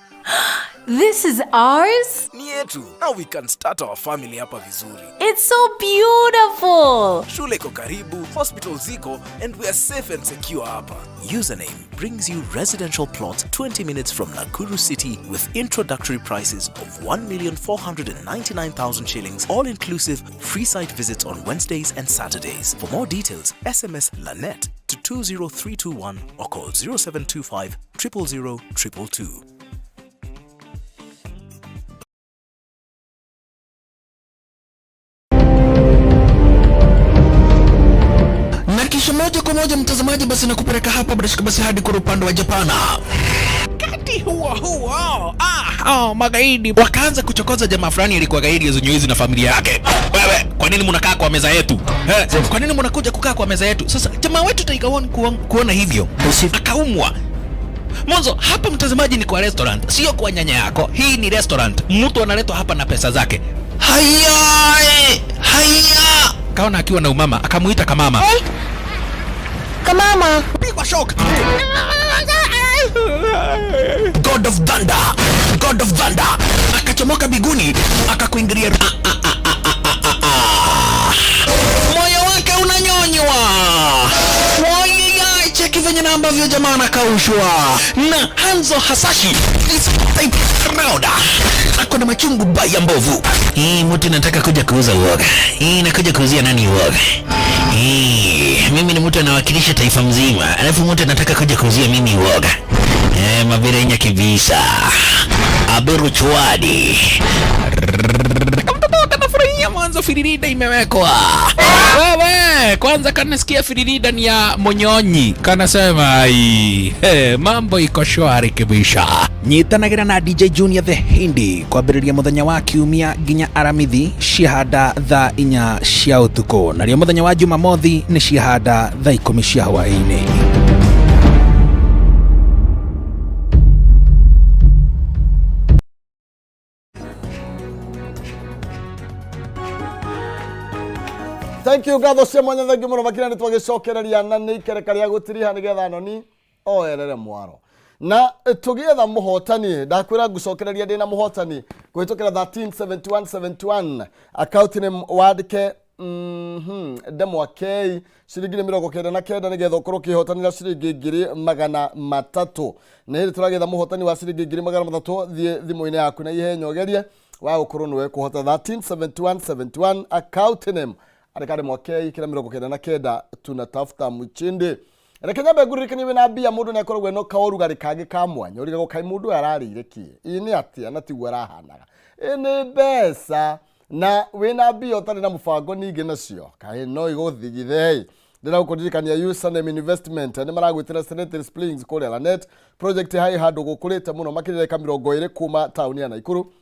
This is ours? Ni yetu. Now we can start our family hapa vizuri. It's so beautiful. Shule iko karibu, hospital ziko, and we are safe and secure hapa. Username brings you residential plot 20 minutes from Nakuru City with introductory prices of 1,499,000 shillings, all inclusive, free site visits on Wednesdays and Saturdays. For more details, SMS LANET to 20321 or call 0725 000 222. Na kisha moja kwa moja mtazamaji, basi nakupeleka hapa bila shaka basi hadi kwa upande wa Japana. Wakati huo huo, magaidi wakaanza kuchokoza jamaa fulani alikuwa gaidi ya na familia yake. Wewe, kwa nini mnakaa kwa meza yetu? Kwa nini mnakuja kukaa kwa meza yetu? Sasa jamaa wetu Tiger One kuona hivyo akaumwa. Mwanzo hapa mtazamaji, ni kwa restaurant, sio kwa nyanya yako. Hii ni restaurant, mtu analetwa hapa na pesa zake. Haya, haya, kaona akiwa na umama, akamuita kamama. Hey. Kamama. Pigwa shock. God of Thunder, God of Thunder akachomoka biguni akakuingilia. Moyo wake unanyonywa. Wayayay, cheki venye na ambavyo jamaa anakaushwa na Hanzo Hasashi is type proud. Ako na machungu baya mbovu. Hii mtu nataka kuja kuuza uoga. Hii nakuja kuuzia nani uoga? Hii mimi ni mtu anawakilisha taifa mzima, alafu mtu anataka kuja kuuzia mimi uoga. Mabirenya kibisa. Aberu chwadi. Kamtoto kanafurahia mwanzo firirida imewekwa. Wewe, kwanza kanasikia firirida ni ya Monyonyi. Kanasema ai, hey, mambo iko shwari kibisha. Nyitanagira na DJ Junior the Hindi kwambĩrĩria mũthenya wa kiumia nginya aramithi ciahanda thaa 4 cia ũtukũ, narĩo mũthenya wa Jumamothi nĩ ciahanda thaa 10 cia hwaĩ-inĩ. Thank you ngatho cia mwanya, thank you muno makĩria. Nĩ twagĩcokereria na nĩ ikereka rĩa gũtiriha nĩgetha noni oerere mwaro na tũgĩetha mũhotani. Ndakwĩra ngũcokereria ndĩna mũhotani kũhĩtũkĩra 137171 account nĩ wandĩke ndemwa K ciringi nĩ 99 nĩgetha ũkorwo ũkĩhotanĩra ciringi 300,000. Nĩ hĩndĩ tũragĩetha mũhotani wa ciringi 300,000. Thiĩ thimũ-inĩ yaku na ihenya ũgerie wa gũkorwo nĩwe kũhota 137171 account name andĩka ndemwa K kĩra 99, tunatafuta mchindi. Reke nyambe ngũririkanie wĩna mbia mũndũ nĩ akoragwo eno kaũrugarĩ kangĩ ka mwanya ũrigagwo kaĩ mũndũ ũyũ ararĩire kĩ, ĩ nĩ atĩa na tiguo arahanaga, ĩ nĩ mbeca. Na wĩna mbia ũtarĩ na mũbango ningĩ nacio kaĩ no igũthigithe. Ndĩra gũkũririkania Username Investment nĩ maragwĩtĩra Serenity Springs kũrĩa Lanet project hai handũ gũkũrĩte mũno makĩria eka 20 kuma taũni ya Naikuru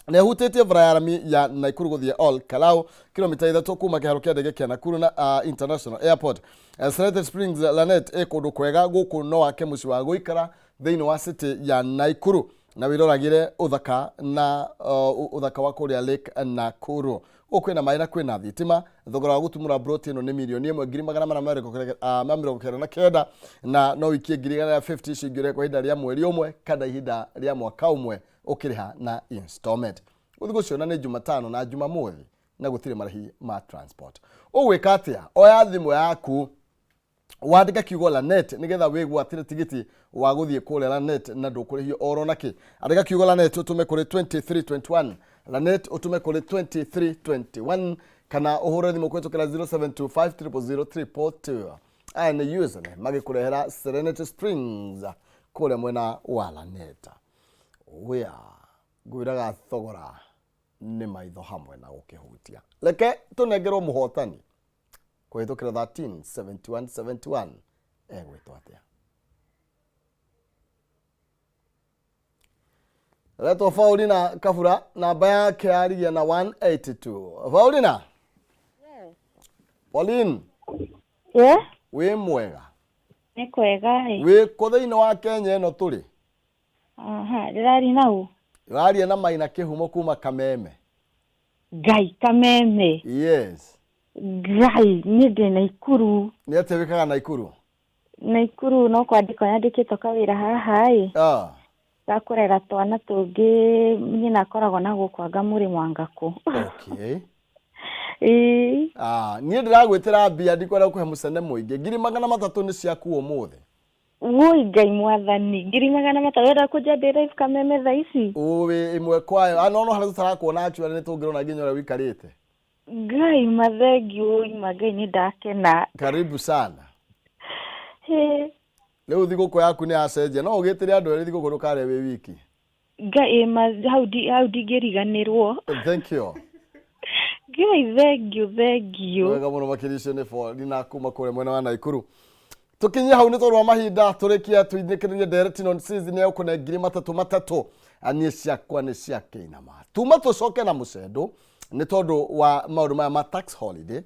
na ĩhutĩtie bara ya rami ya Nakuru gũthiĩ Ol Kalou, kilomita 3 kuma kĩharo kĩa ndege kĩa Nakuru na International Airport. Serenity Springs Lanet ĩ kũndũ kwega gũkũ, no wake mũciĩ wa gũikara thĩinĩ wa city ya Nakuru na wĩroragĩre ũthaka na ũthaka wa kũrĩa Lake Nakuru. Gũkũ kwĩna maĩ na kwĩna thitima. Thogora wa gũtumũra broti ĩno nĩ 1,499,000 na no wikie 150,000 icio ingĩ kwa ihinda rĩa mweri ũmwe kana ihinda rĩa mwaka ũmwe ũkĩrĩha na installment. Gũthiĩ gũciona nĩ Jumatano na Jumamothi na gũtirĩ marĩhi ma transport. Ũgwĩka atĩa? Oya thimũ yaku wandĩke kiugo Lanet nĩgetha wĩgwatĩre tigiti wa gũthiĩ kũrĩa Lanet na ndũkũrĩhio oro nakĩ. Andĩka kiugo Lanet ũtũme kũrĩ 2321, Lanet ũtũme kũrĩ 2321, kana ũhũre thimũ kũhĩtũkĩra 0725 000 342. Aya nĩ username magĩkũrehera Serenity Springs kũrĩa mwena wa Laneta. Wĩa ngwĩraga thogora nĩ maitho hamwe na gũkĩhutia. Reke tũnengerwo mũhotani kũhĩtũkĩra 13 71 71 egwĩtwo atĩa? Retwo Paulina Kabura namba yake yarigia na 182. Paulina? Pauline? Yeah. Wĩ mwega? Nĩ kwega ĩ. Wĩ kũ thĩinĩ wa Kenya ĩno tũrĩ? Aha, ndĩraria na ũ? Ũraria na Maina Kĩhumo kuma Kameme. Ngai Kameme. Yes. Ngai, niĩ ndĩ Naikuru. Nĩ atĩa wĩkaga Naikuru? Naikuru no kwandĩkwo nyandĩkĩtwo kawĩra haha ĩ. Ah. Ga kũrera twana tũngĩ nyina akoragwo na gũkũ anga mũrĩmo anga kũ. Okay. Ĩĩ. Ah, niĩ ndĩragwĩtĩra mbia ndikwenda gũkũhe mũcene mũingĩ. 300,000 nĩ ciaku ũmũthĩ. Woi Ngai mwathani, 300,000 wenda kũnjambia live Kameme thaa ici? Ũĩ ĩmwe kwayo. Ah, no no harĩa tũtarakuona actually nĩ tũngĩrona nginya ũrĩa ũikarĩte. Ngai mathengiũ ima Ngai nĩ ndakena. Karibu sana. Hĩ. Rĩu thigũkũ yaku nĩ yacenjia. No ũgĩtĩre andũ erĩ thigũkũ ndũkarĩe wĩ wiki. Ngai ĩ ma hau ndi hau ndingĩriganĩrwo. Thank you. Ngai thengiũ thengiũ. Wega mũno makĩria icio nĩ Paulina kuma kũrĩa mwena wa Naikuru. Tũkinyie hau nĩ tondũ wa mahinda tũrĩkie tũinĩkĩrĩrie ndereti non season ya ũkũne 30,000 niĩ ciakwa nĩ cia kĩinama. Tuma tũcoke na mũcendo nĩ tondũ wa maũndũ maya ma tax holiday.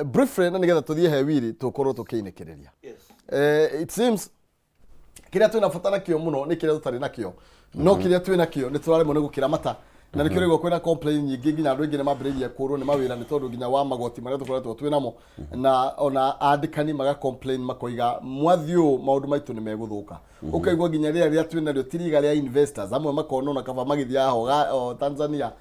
Briefly na nĩgetha tũthiĩ he wiri tũkorwo tũkĩinĩkĩrĩria. It seems kĩrĩa twĩna bata nakĩo mũno nĩ kĩrĩa tũtarĩ nakĩo no kĩrĩa twĩ nakĩo nĩ tũraremwo nĩ gũkĩramata na nĩkĩo rĩu kwĩna complain nyingĩ nginya andũ aingĩ nĩ mambĩrĩirie kũrwo nĩ mawĩra nĩ tondũ nginya wa magoti marĩa tũkoretwo twĩ namo na ona andĩkani maga complain makoiga mwathiĩ ũũ maũndũ maitũ nĩ megũthũka ũkaigua nginya rĩrĩa rĩa twĩ narĩo ti riga rĩa investors amwe makona ona kaba magĩthiaga ho o Tanzania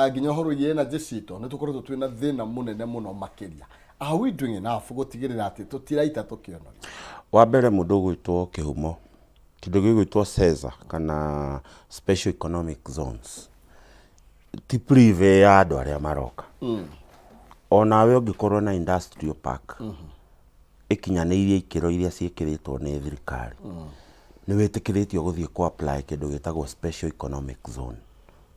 nginya ũhoro wĩgiĩ energy citũ nĩ tũkoretwo twĩ na thĩna mũnene mũno makĩria. Are we doing enough gũtigĩrĩra atĩ tũtiraita tũkĩonoria? Wa mbere mũndũ ũgwĩtwo Kĩhumo, kĩndũ gĩgwĩtwo SEZA kana Special Economic Zones ti privy ya andũ arĩa maroka. Onawe ũngĩkorwo na industrial park ĩkinyanĩirie ikĩro iria ciĩkĩrĩtwo nĩ thirikari, nĩ wĩtĩkĩrĩtio gũthiĩ kũ apply kĩndũ gĩtagwo Special Economic Zone.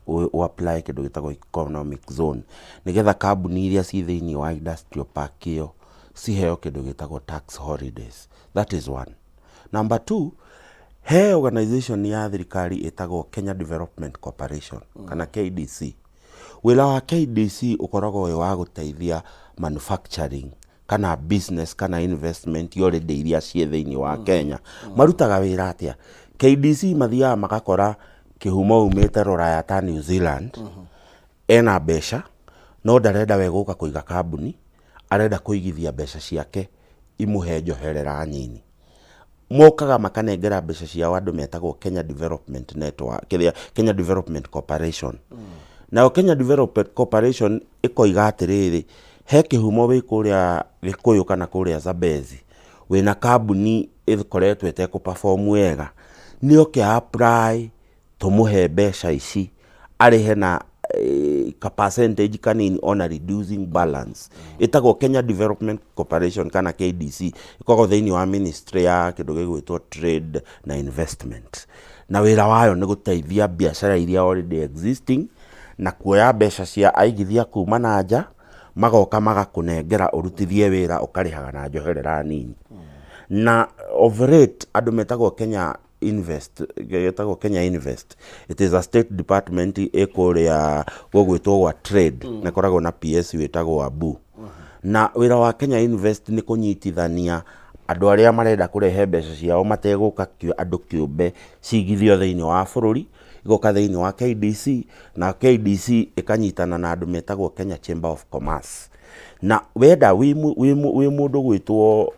Ũ apply kĩndũ gĩtagwo economic zone nĩgetha kambuni iria ciĩ thĩinĩ wa industrial park ĩyo ciheo kĩndũ gĩtagwo tax holidays. That is one. Number two, he organization ya thirikari ĩtagwo Kenya Development Corporation kana KDC. Wĩra wa KDC ũkoragwo wĩ wa gũteithia manufacturing kana business kana investment already iria ciĩ thĩinĩ wa Kenya. Marutaga wĩra atĩa? KDC mathiaga magakora kĩhumo umĩte rũraya ta New Zealand, ena mbeca no ndarenda we gũka kũiga kambuni, arenda kũigithia mbeca ciake imũhe njoherera nini. Mokaga makanengera mbeca ciao andũ metagwo Kenya Development Network, kĩrĩa Kenya Development Corporation. Nayo Kenya Development Corporation ĩkoiga atĩrĩrĩ, he kĩhumo wĩ kũrĩa Gĩkũyũ kana kũrĩa Zambezi, wĩna kambuni ĩkoretwo ĩtekũ perform wega, nĩ oke apply tũmũhe mbeca ici arĩhe na ka percentage kanini on a reducing balance. Ĩtagwo Kenya Development Corporation kana KDC, ĩkoragwo thĩinĩ wa ministry ya kĩndũ gĩgwĩtwo trade na investment. Na wĩra wayo nĩ gũteithia biacara iria already existing na kuoya mbeca cia aigithia kuma na nja, magoka magakũnengera ũrutithie wĩra ũkarĩhaga na njoherera nini. Na of late andũ metagwo Kenya Invest, gĩtagwo Kenya Invest. It is a state department ĩ kũrĩa gũgwĩtwo gwa trade na ĩkoragwo na PS wĩtagwo Abu. Na wĩra wa Kenya Invest nĩ kũnyitithania andũ arĩa marenda kũrehe mbeca ciao mategũka andũ kĩũmbe cigithio thĩinĩ wa bũrũri, igoka thĩinĩ wa KDC na KDC ĩkanyitana na andũ metagwo Kenya Chamber of Commerce. Na wenda wĩ mũndũ gwĩtwo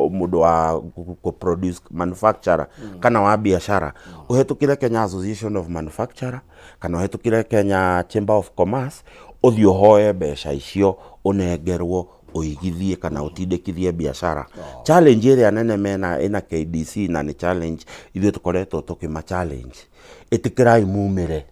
mũndũ wa kũ produce manufacturer kana wa biacara, ũhetũkĩre Kenya Association of Manufacturer kana ũhetũkĩre Kenya Chamber of Commerce, ũthiĩ ũhoe mbeca icio ũnengerwo ũigithie kana ũtindĩkithie biacara. Challenge ĩrĩa nene mena ĩna KDC na nĩ challenge ithuĩ tũkoretwo tũkĩma challenge, ĩtĩkĩrai mumĩre.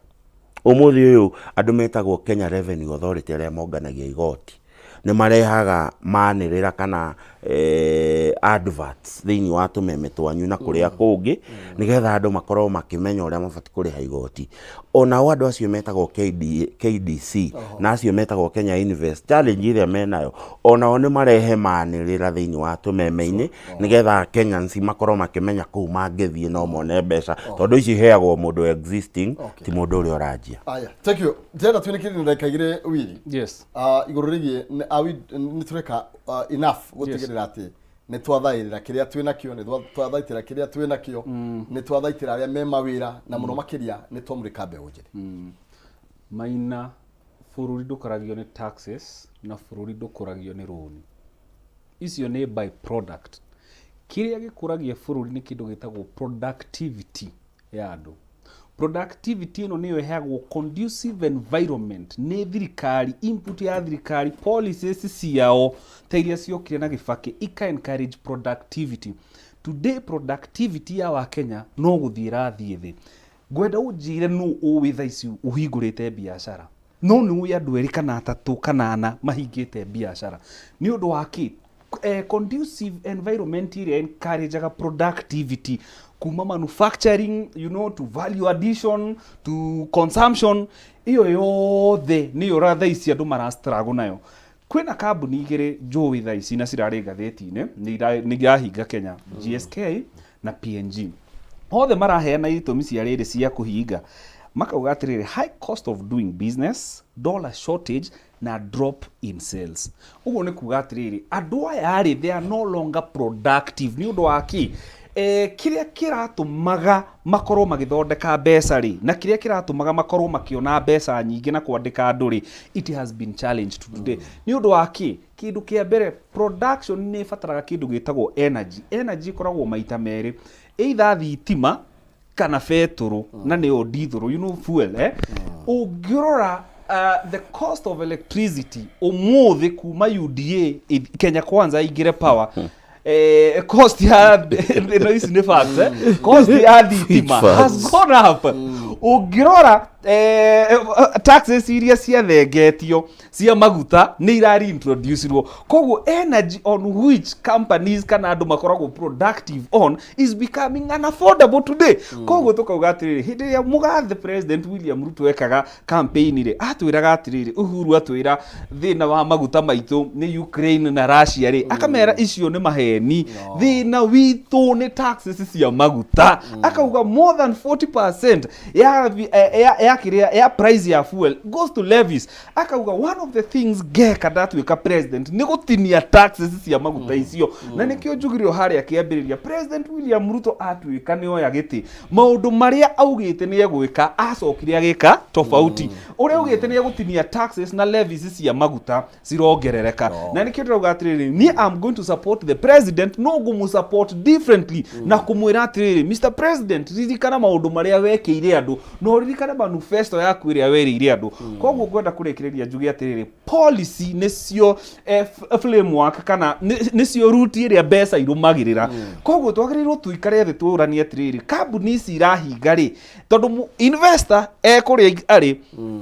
Ũmũthĩ ũyũ andũ metagwo Kenya Revenue Authority arĩa monganagia igoti, Nĩ marehaga manĩrĩra kana eh, adverts thĩinĩ wa tũmeme twanyu na kũrĩa kũngĩ nĩgetha andũ makorwo makĩmenya ũrĩa mabatiĩ kũrĩha igoti. Onao andũ acio metagwo KD, KDC na acio metagwo Kenya Invest, challenge ĩrĩa menayo onao nĩ marehe manĩrĩra thĩinĩ wa tũmeme-inĩ nĩgetha Kenyans makorwo makĩmenya kũu mangĩthiĩ no mone mbeca tondũ ici iheagwo mũndũ existing ti mũndũ ũrĩa ũranjia. Aya, thank you. Ndĩrenda twinĩkĩrie na ndagĩka igĩrĩ Willy. Yes. Igũrũ rĩgiĩ nĩ- are we- nĩ tũreka enough gũtigĩrĩra atĩ nĩ twathaĩrĩra kĩrĩa twĩ nakĩo, nĩ twathaitĩra kĩrĩa twĩ nakĩo, nĩ twathaitĩra arĩa me mawĩra na mũno makĩria nĩ twamũrĩka mbeũ njĩthĩ. Maina, bũrũri ndũkaragio nĩ taxes na bũrũri ndũkũragio nĩ rũni. Icio nĩ by product. Kĩrĩa gĩkũragia bũrũri nĩ kĩndũ gĩtagwo productivity ya andũ. Productivity ĩno nĩyo ĩheagwo conducive environment nĩ thirikari, input ya thirikari, policies ciao ta iria ciokire na Gĩbakĩ ika encourage productivity. Today productivity ya Wakenya no gũthiĩ ĩrathiĩ thĩ. Ngwenda ũnjĩre nũ ũĩ thaa ici ũhingũrĩte biacara. No nĩ ũĩ andũ erĩ kana atatũ kana ana mahingĩte biacara. Nĩ ũndũ wa kĩ? Conducive environment ĩrĩa encourageaga productivity kuma manufacturing, you know, to value addition, to consumption, ĩyo yothe nĩyo thaa ici andũ mara struggle nayo. Kwĩna kambuni igĩrĩ njũĩ thaa ici na cirarĩ ngathĩti-inĩ, nĩ irahinga Kenya, GSK na P&G. Othe maraheana itũmi cia rĩrĩ cia kũhinga. Makauga atĩrĩrĩ, high cost of doing business, dollar shortage na drop in sales. Ũguo nĩ kuga atĩrĩrĩ, andũ aya rĩ, they are no longer productive. Nĩ ũndũ wa kĩ? Kĩrĩa kĩratũmaga makorwo magĩthondeka mbeca rĩ, na kĩrĩa kĩratũmaga makorwo makĩona mbeca nyingĩ na kwandĩka andũ rĩ, it has been challenged today. Nĩ ũndũ wa kĩ? Kĩndũ kĩa mbere, production nĩ ĩbataraga kĩndũ gĩtagwo energy. Energy ĩkoragwo maita merĩ, either thitima kana betũrũ, na nĩyo ndithũrũ, you know, fuel, eh? Ũngĩrora the cost of electricity ũmũthĩ kuma UDA Kenya Kwanza ingĩre power, cost ya ĩno, ici nĩ facts, cost ya thitima has gone up. Ũngĩrora taxes iria ciathengetio cia maguta nĩ irareintroducirwo, koguo energy on which companies kana andũ makoragwo productive on is becoming unaffordable today. Koguo tũkauga atĩrĩrĩ, hĩndĩ ĩrĩa mũgathe President William Ruto ekaga campaign rĩ, atwĩraga atĩrĩrĩ, Uhuru atwĩra thĩna wa maguta maitũ nĩ Ukraine na Russia rĩ, akamera icio nĩ maheni, thĩna witũ nĩ taxes cia maguta. Akauga more than 40% ya kĩrĩa ya price ya fuel goes to levies. Akauga one of the things ngeka ndatuĩka president nĩ gũtinia taxes cia maguta icio. Na nĩkĩo njugire o harĩa kĩambĩrĩria, President William Ruto atuĩka nĩ oya gĩtĩ, maũndũ marĩa augĩte nĩ egwĩka acokire agĩka tofauti. Ũrĩa augĩte nĩ egũtinia taxes na levies cia maguta cirongerereka. Na nĩkĩo ndĩrauga atĩrĩrĩ, niĩ am going to support the president, no ngũmũ support differently na kũmwĩra atĩrĩrĩ, Mr President, ririkana maũndũ marĩa wekĩire andũ na ũririkane manifesto yaku ĩrĩa werĩire andũ. Koguo ngwenda kũrĩkĩrĩria njuge atĩrĩrĩ, policy nĩcio framework kana nĩcio route ĩrĩa mbeca irũmagĩrĩra. Koguo twagĩrĩirwo tũikare thĩ tũranie atĩrĩrĩ, kambuni ici irahinga rĩ, tondũ investor ekũrĩa arĩ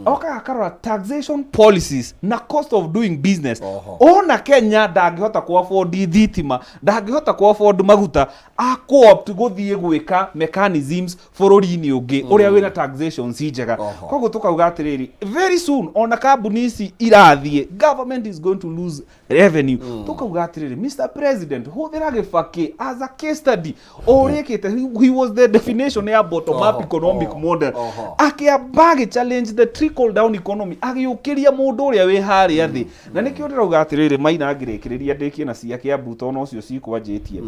okaga akarora taxation policies na cost of doing business. Ona Kenya ndangĩhota ku afford thitima, ndangĩhota ku afford maguta, akũ-opt gũthiĩ gwĩka mechanisms bũrũri-inĩ ũngĩ ũrĩa wĩna taxations njega. Koguo tũkauga atĩrĩrĩ, very soon ona kambuni ici irathiĩ, government is going to lose revenue. Tukauga atĩrĩrĩ, Mr President, hũthĩra Gĩbakĩ as a case study o ũrĩa ĩkĩte. He was the definition ya bottom up economic model. Akĩamba agĩ challenge the trickle down economy, agĩũkĩria mũndũ ũrĩa wĩ harĩa thĩ. Na nĩkĩo ndĩrauga atĩrĩrĩ, Maina, ngĩrĩkĩrĩria ndĩkie na cia Kĩambu tondũ nocio cikwanjĩtie.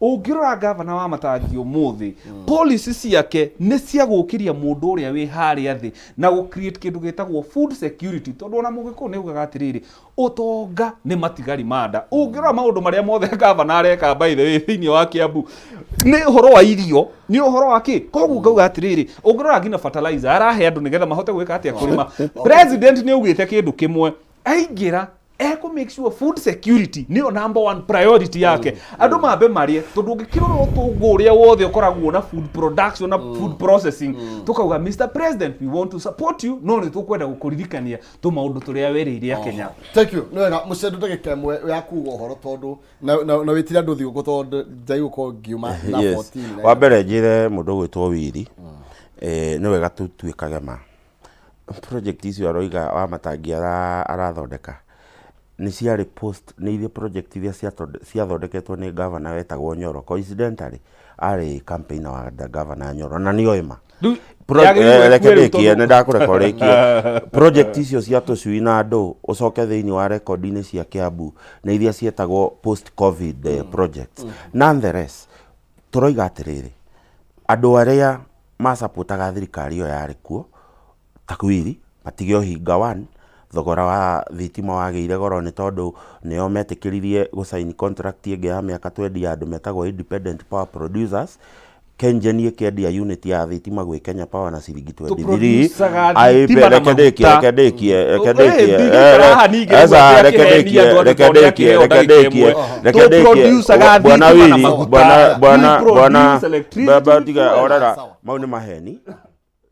Ũngĩrora gavana wa Matangi ũmũthĩ, policy ciake nĩ cia gũkĩria mũndũ ũrĩa wĩ harĩa thĩ na gũ create kĩndũ gĩtagwo food security, tondũ ona Mũgĩkũyũ nĩ augaga atĩrĩrĩ, ũtonga nĩ matigari ma nda. Ũngĩrora maũndũ marĩa mothe gavana areka, by the way, thĩinĩ wa Kiambu nĩ ũhoro wa irio, nĩ ũhoro wa kĩ. Koguo ngauga atĩrĩrĩ, ũngĩrora nginya fertilizer arahe andũ nĩgetha mahote gwĩka atĩa, kũrĩma. President nĩ augĩte kĩndũ kĩmwe aingĩra. Ekũ make sure food security nĩyo number one priority yake, andũ mambe marĩe, tondũ ũngĩkĩrora ũtonga ũrĩa wothe ũkoragwo na food production na food processing, tũkauga, "Mr President, we want to support you, no nĩ tũkwenda gũkũririkania tũmaũndũ tũrĩa werĩire Akenya." Thank you. Nĩ wega mũcendu ndagĩka ĩmwe ya kuga ũhoro, tondũ na wĩtire andũ thigũkũ, tondũ njaigũkorwo ngiuma na 14. Wa mbere njĩre mũndũ ũgwĩtwo Wiri, nĩ wega tũtuĩkage ma project icio aroiga wa matangi arathondeka nĩ ciarĩ post, nĩ iria project iria ciathondeketwo nĩ governor wetagwo Nyoro. Coincidentally arĩ campaigner wa the governor Nyoro na nĩoĩ ma. Rĩu, Reke yagĩrĩirwo ĩkue rĩu ndĩkie. Nĩ ndakũreka ũrĩkie. Project icio cia tũcui na andũ, ũcoke thĩinĩ wa rekondi-inĩ cia Kiambu, nĩ iria cietagwo post COVID projects. Nonetheless, tũroiga atĩrĩrĩ, andũ arĩa macapotaga thirikari ĩyo yarĩ kuo takwiri matige ũhinga. One, thogora wa thitima wagĩire goro nĩ tondũ nĩo metĩkĩririe gũcaini contract ĩngĩ ya mĩaka 20 ya andũ metagwo independent power producers. KenGen ĩkĩendia unit ya thitima gwĩ Kenya Power na ciringi 23. Tũproducaga Ai, thitima na reke ndĩkie, maguta. reke ndĩkie, reke Eh, ndĩkie. ndingĩikara haha ningĩ Aca, nĩguo reke akĩhenia ndĩkie, andũ atĩ reke tondũ ndĩkie, nĩakĩheo reke ndagĩka ndĩkie, ĩmwe. reke ndĩkie. Tũproducaga Bwana thitima na Wili, maguta. bwana bwana We bwana produce electricity baba tiga fuel. orera mau nĩ maheni.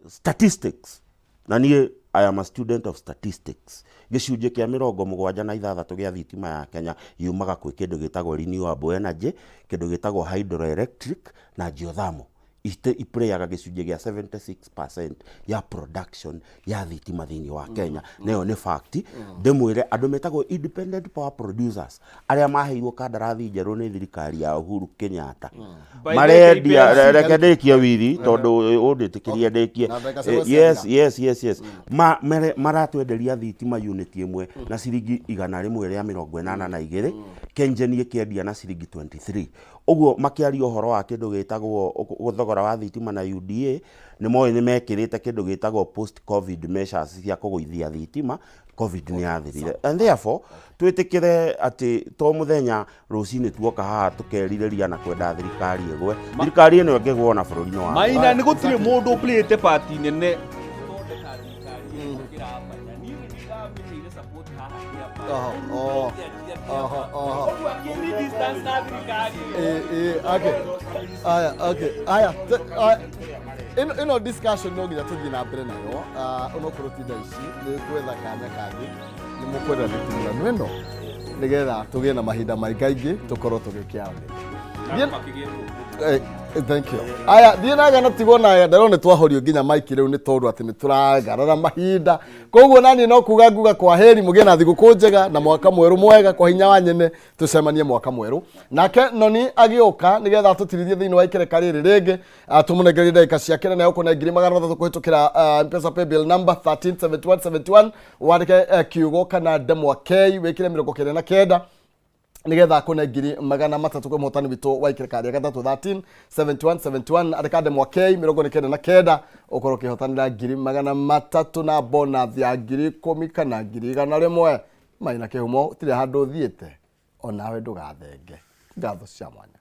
Statistics, na niĩ I am a student of statistics, gĩcunjĩ kĩa 76 gĩa thitima ya Kenya yumaga kwĩ kĩndũ gĩtagwo renewable energy, kĩndũ gĩtagwo hydroelectric na geothermal. Iplayaga gĩcunjĩ gĩa 76% ya production ya thitima thĩinĩ wa Kenya, na ĩyo nĩ fact. Ndĩmwĩre, andũ metagwo independent power producers arĩa maheirwo kandarathi njerũ nĩ thirikari ya Uhuru Kenyatta By the marendia KPLC. Reke ndĩkie, Wiri, tondũ ũndĩtĩkĩrie ndĩkie. Na ndagĩka ciakwa Yes. ciathira. Yes, maratwenderia thitima unit ĩmwe na ciringi 182, KenGen ĩkĩendia na ciringi 23. Ũguo makĩaria ũhoro wa kĩndũ gĩtagwo thogora wa thitima na UDA, nĩ moĩ nĩ mekĩrĩte kĩndũ gĩtagwo post COVID measures cia kũgũithia thitima. COVID nĩ yathirire, and therefore twĩtĩkĩre atĩ to mũthenya rũcinĩ tuoka haha tũkerirĩria na kwenda thirikari ĩgwe. Thirikari ĩno ĩngĩgwa ona bũrũri-inĩ wa Maina, nĩ gũtirĩ mũndũ ũplayĩte part nene gũthondeka thirikari ĩno gũkĩra Abanya. Niĩ nĩ ndamĩheire support haha Kĩamba. Oho, oho, oho, oho. Ũguo akĩni distance na thirikari ĩyo. Eh, okay. Aya, okay. Aya, aya. Ĩno discussion no nginya tũthiĩ na mbere nayo. Ah, onokorwo ti thaa ici, nĩ gwetha kanya kangĩ, nĩ mũkwenda mĩtumano ĩno nĩgetha tũgĩe na mahinda maingaingĩ tũkorwo tũgĩkĩaranĩria. Thank you. Aya, thiĩ na gana tigwo na ndarona nĩ twahorio nginya maiki rĩu nĩ tondũ atĩ nĩ tũragarara mahinda. Koguo naniĩ no kuga nguga kwa heri, mũgĩe na thigũkũ njega na mwaka mwerũ mwega. Kwa hinya wa nyene tũcemanie mwaka mwerũ. Nake Noni agĩũka nĩgetha atũtirithie thĩinĩ wa ikereka rĩrĩ rĩngĩ, tũmũnengerie ndagĩka ciake na nĩegũkũne 300,000 kũhĩtũkĩra Mpesa paybill number 137171. Wandĩke kiugo kana ndemwa K, wĩkĩre 99 nigetha akune 300,000 kwĩ mũhotani witũ wa ikereka rĩa gatatũ. 13 71 71, andĩka ndemwa K 99, ũkorwo ũkĩhotanĩra 300,000 na bonus ya 10,000 kana 100,000. Maina kĩhumo, tirĩ handũ ũthiĩte, onawe ndũgathenge. Ngatho cia mwanya.